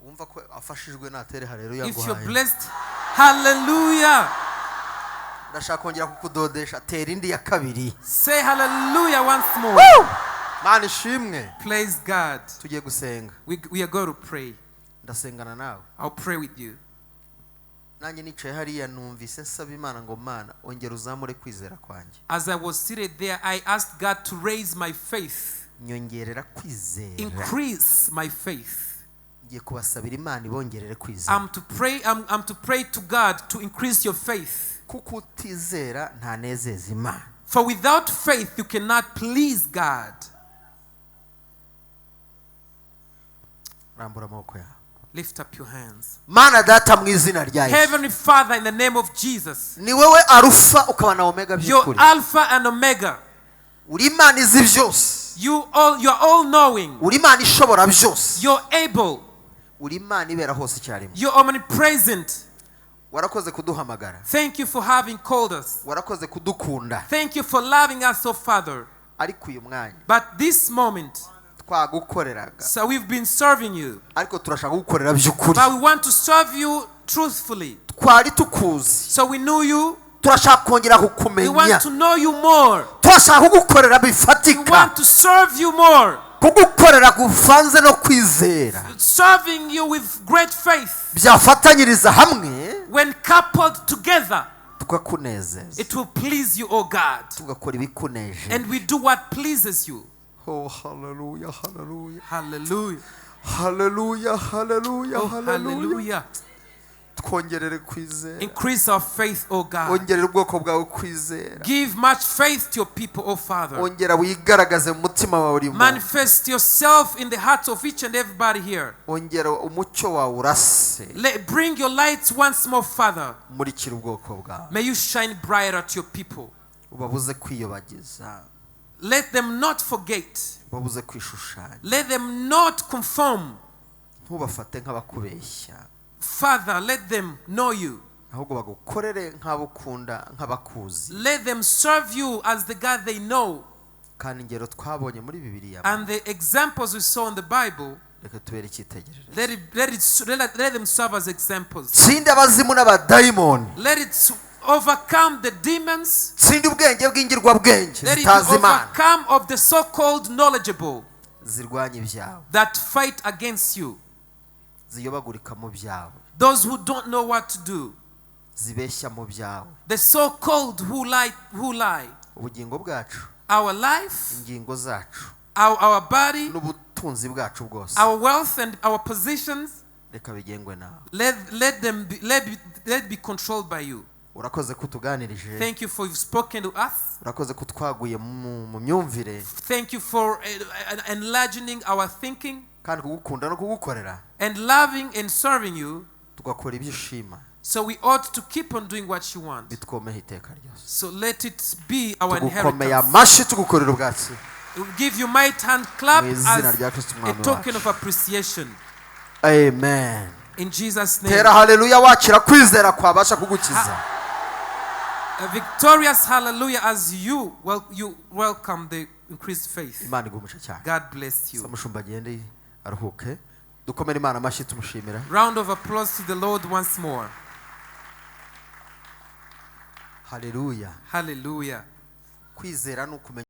Wumva ko afashijwe natere haleluya If you're nguhaye. Blessed, hallelujah. Ndashaka kongera kukudodesha tera indi ya kabiri. Say hallelujah once more. Mana ishimwe. Praise God. Tugiye gusenga. We are going to pray. Ndasengana nawe. I'll pray with you. Nanjye nicaye hariya numvise nsaba Imana ngo Mana ongera uzamure kwizera kwanjye. As I was seated there, I asked God to raise my faith, Nyongerera kwizera. Increase my faith. Ngiye kubasabira Imana ibongerere kwizera. I'm to pray to God to increase your faith. Kuko utizera ntanezeza Imana. For without faith, you cannot please God. Rambura amaboko yawe. Lift up your hands. Mana data mu izina rya Yesu. Heavenly Father, in the name of Jesus, Ni wowe Arufa ukaba na Omega you're by'ukuri. Alpha and Omega. Uri Imana izi byose. You're all knowing. Uri Imana ishobora byose. You're able. Uri Imana ibera hose icyarimwe. You're omnipresent. Warakoze kuduhamagara. Thank you for having called us. Warakoze kudukunda. Thank you for loving us, oh Father. Ariko uyu mwanya But this moment, twagukoreraga so we've been serving you, ariko turashaka kugukorera by'ukuri. But we want to serve you truthfully. Twari tukuzi So we knew you. turashaka kongera We kukumenya. want to know you more. Turashaka kugukorera We bifatika want to serve you more. Kugukorera kuvanze no kwizera Serving you with great faith. Byafatanyiriza hamwe When coupled together, tukakunezeza it will please you, oh God. tugakora ibikuneje. And we do what pleases you. Oh, hallelujah, hallelujah. Hallelujah. Hallelujah, hallelujah. Oh, Hallelujah. hallelujah. Twongerere kwizera. Increase our faith, oh God. Ongerera ubwoko bwawe kwizera. Give much faith to your people, oh Father. Ongera wigaragaze mu mutima wawe buri muntu. Manifest yourself in the hearts of each and everybody here. Ongera umucyo wawe urase. Bring your lights once more, Father. Murikira ubwoko bwawe. May you shine brighter to your people. Ubabuze kwiyobagiza. Let them not forget. Ubabuze kwishushanya. Let them not conform. Ntubafate nk'abakubeshya Father, let them know you. Ahubwo bagukorere nk'abo ukunda nk'abakuzi. Let them serve you as the God they know. Kandi ingero twabonye muri bibiliya And the examples we saw in the Bible, reka tubere icyitegererezo. let them serve as examples. Tsinde abazimu n'abadayimoni. Let it overcome the demons. Tsinde ubwenge bw'ingirwabwenge Let it zitazi Imana overcome of the so-called knowledgeable zirwanya ibyawe that fight against you. Ziyobagurika mu byawe Those who don't know what to do. Zibeshya mu byawe. The so-called who lie, who lie. Ubugingo bwacu Our life, ingingo zacu our body, n'ubutunzi bwacu bwose our wealth and our positions, reka bigengwe nawe. Let them be, let be controlled by you. Urakoze ko utuganirije. Thank you for you've spoken to us. Urakoze ko twaguye mu mu myumvire. Thank you for enlarging our thinking Kandi kugukunda no kugukorera and loving and serving you. Tugakora ibyo ushima. So we ought to keep on doing what you want. Bitwomeho iteka ryose. So let it be our Tugukomeye inheritance. Amashyi tugukorera ubwatsi. We will give you might hand clap Mu izina as rya Kristo a umwami token wacu. of appreciation. Amen. In Jesus' name. Tera haleluya wakira kwizera kwabasha kugukiza. A victorious hallelujah as you welcome the increased faith. Imana iguhe umugisha cyane. God bless you. Mushumba agende aruhuke dukomere Imana amashyi tumushimira. Round of applause to the Lord once more. Haleluya. Hallelujah. Kwizera ni ukumenya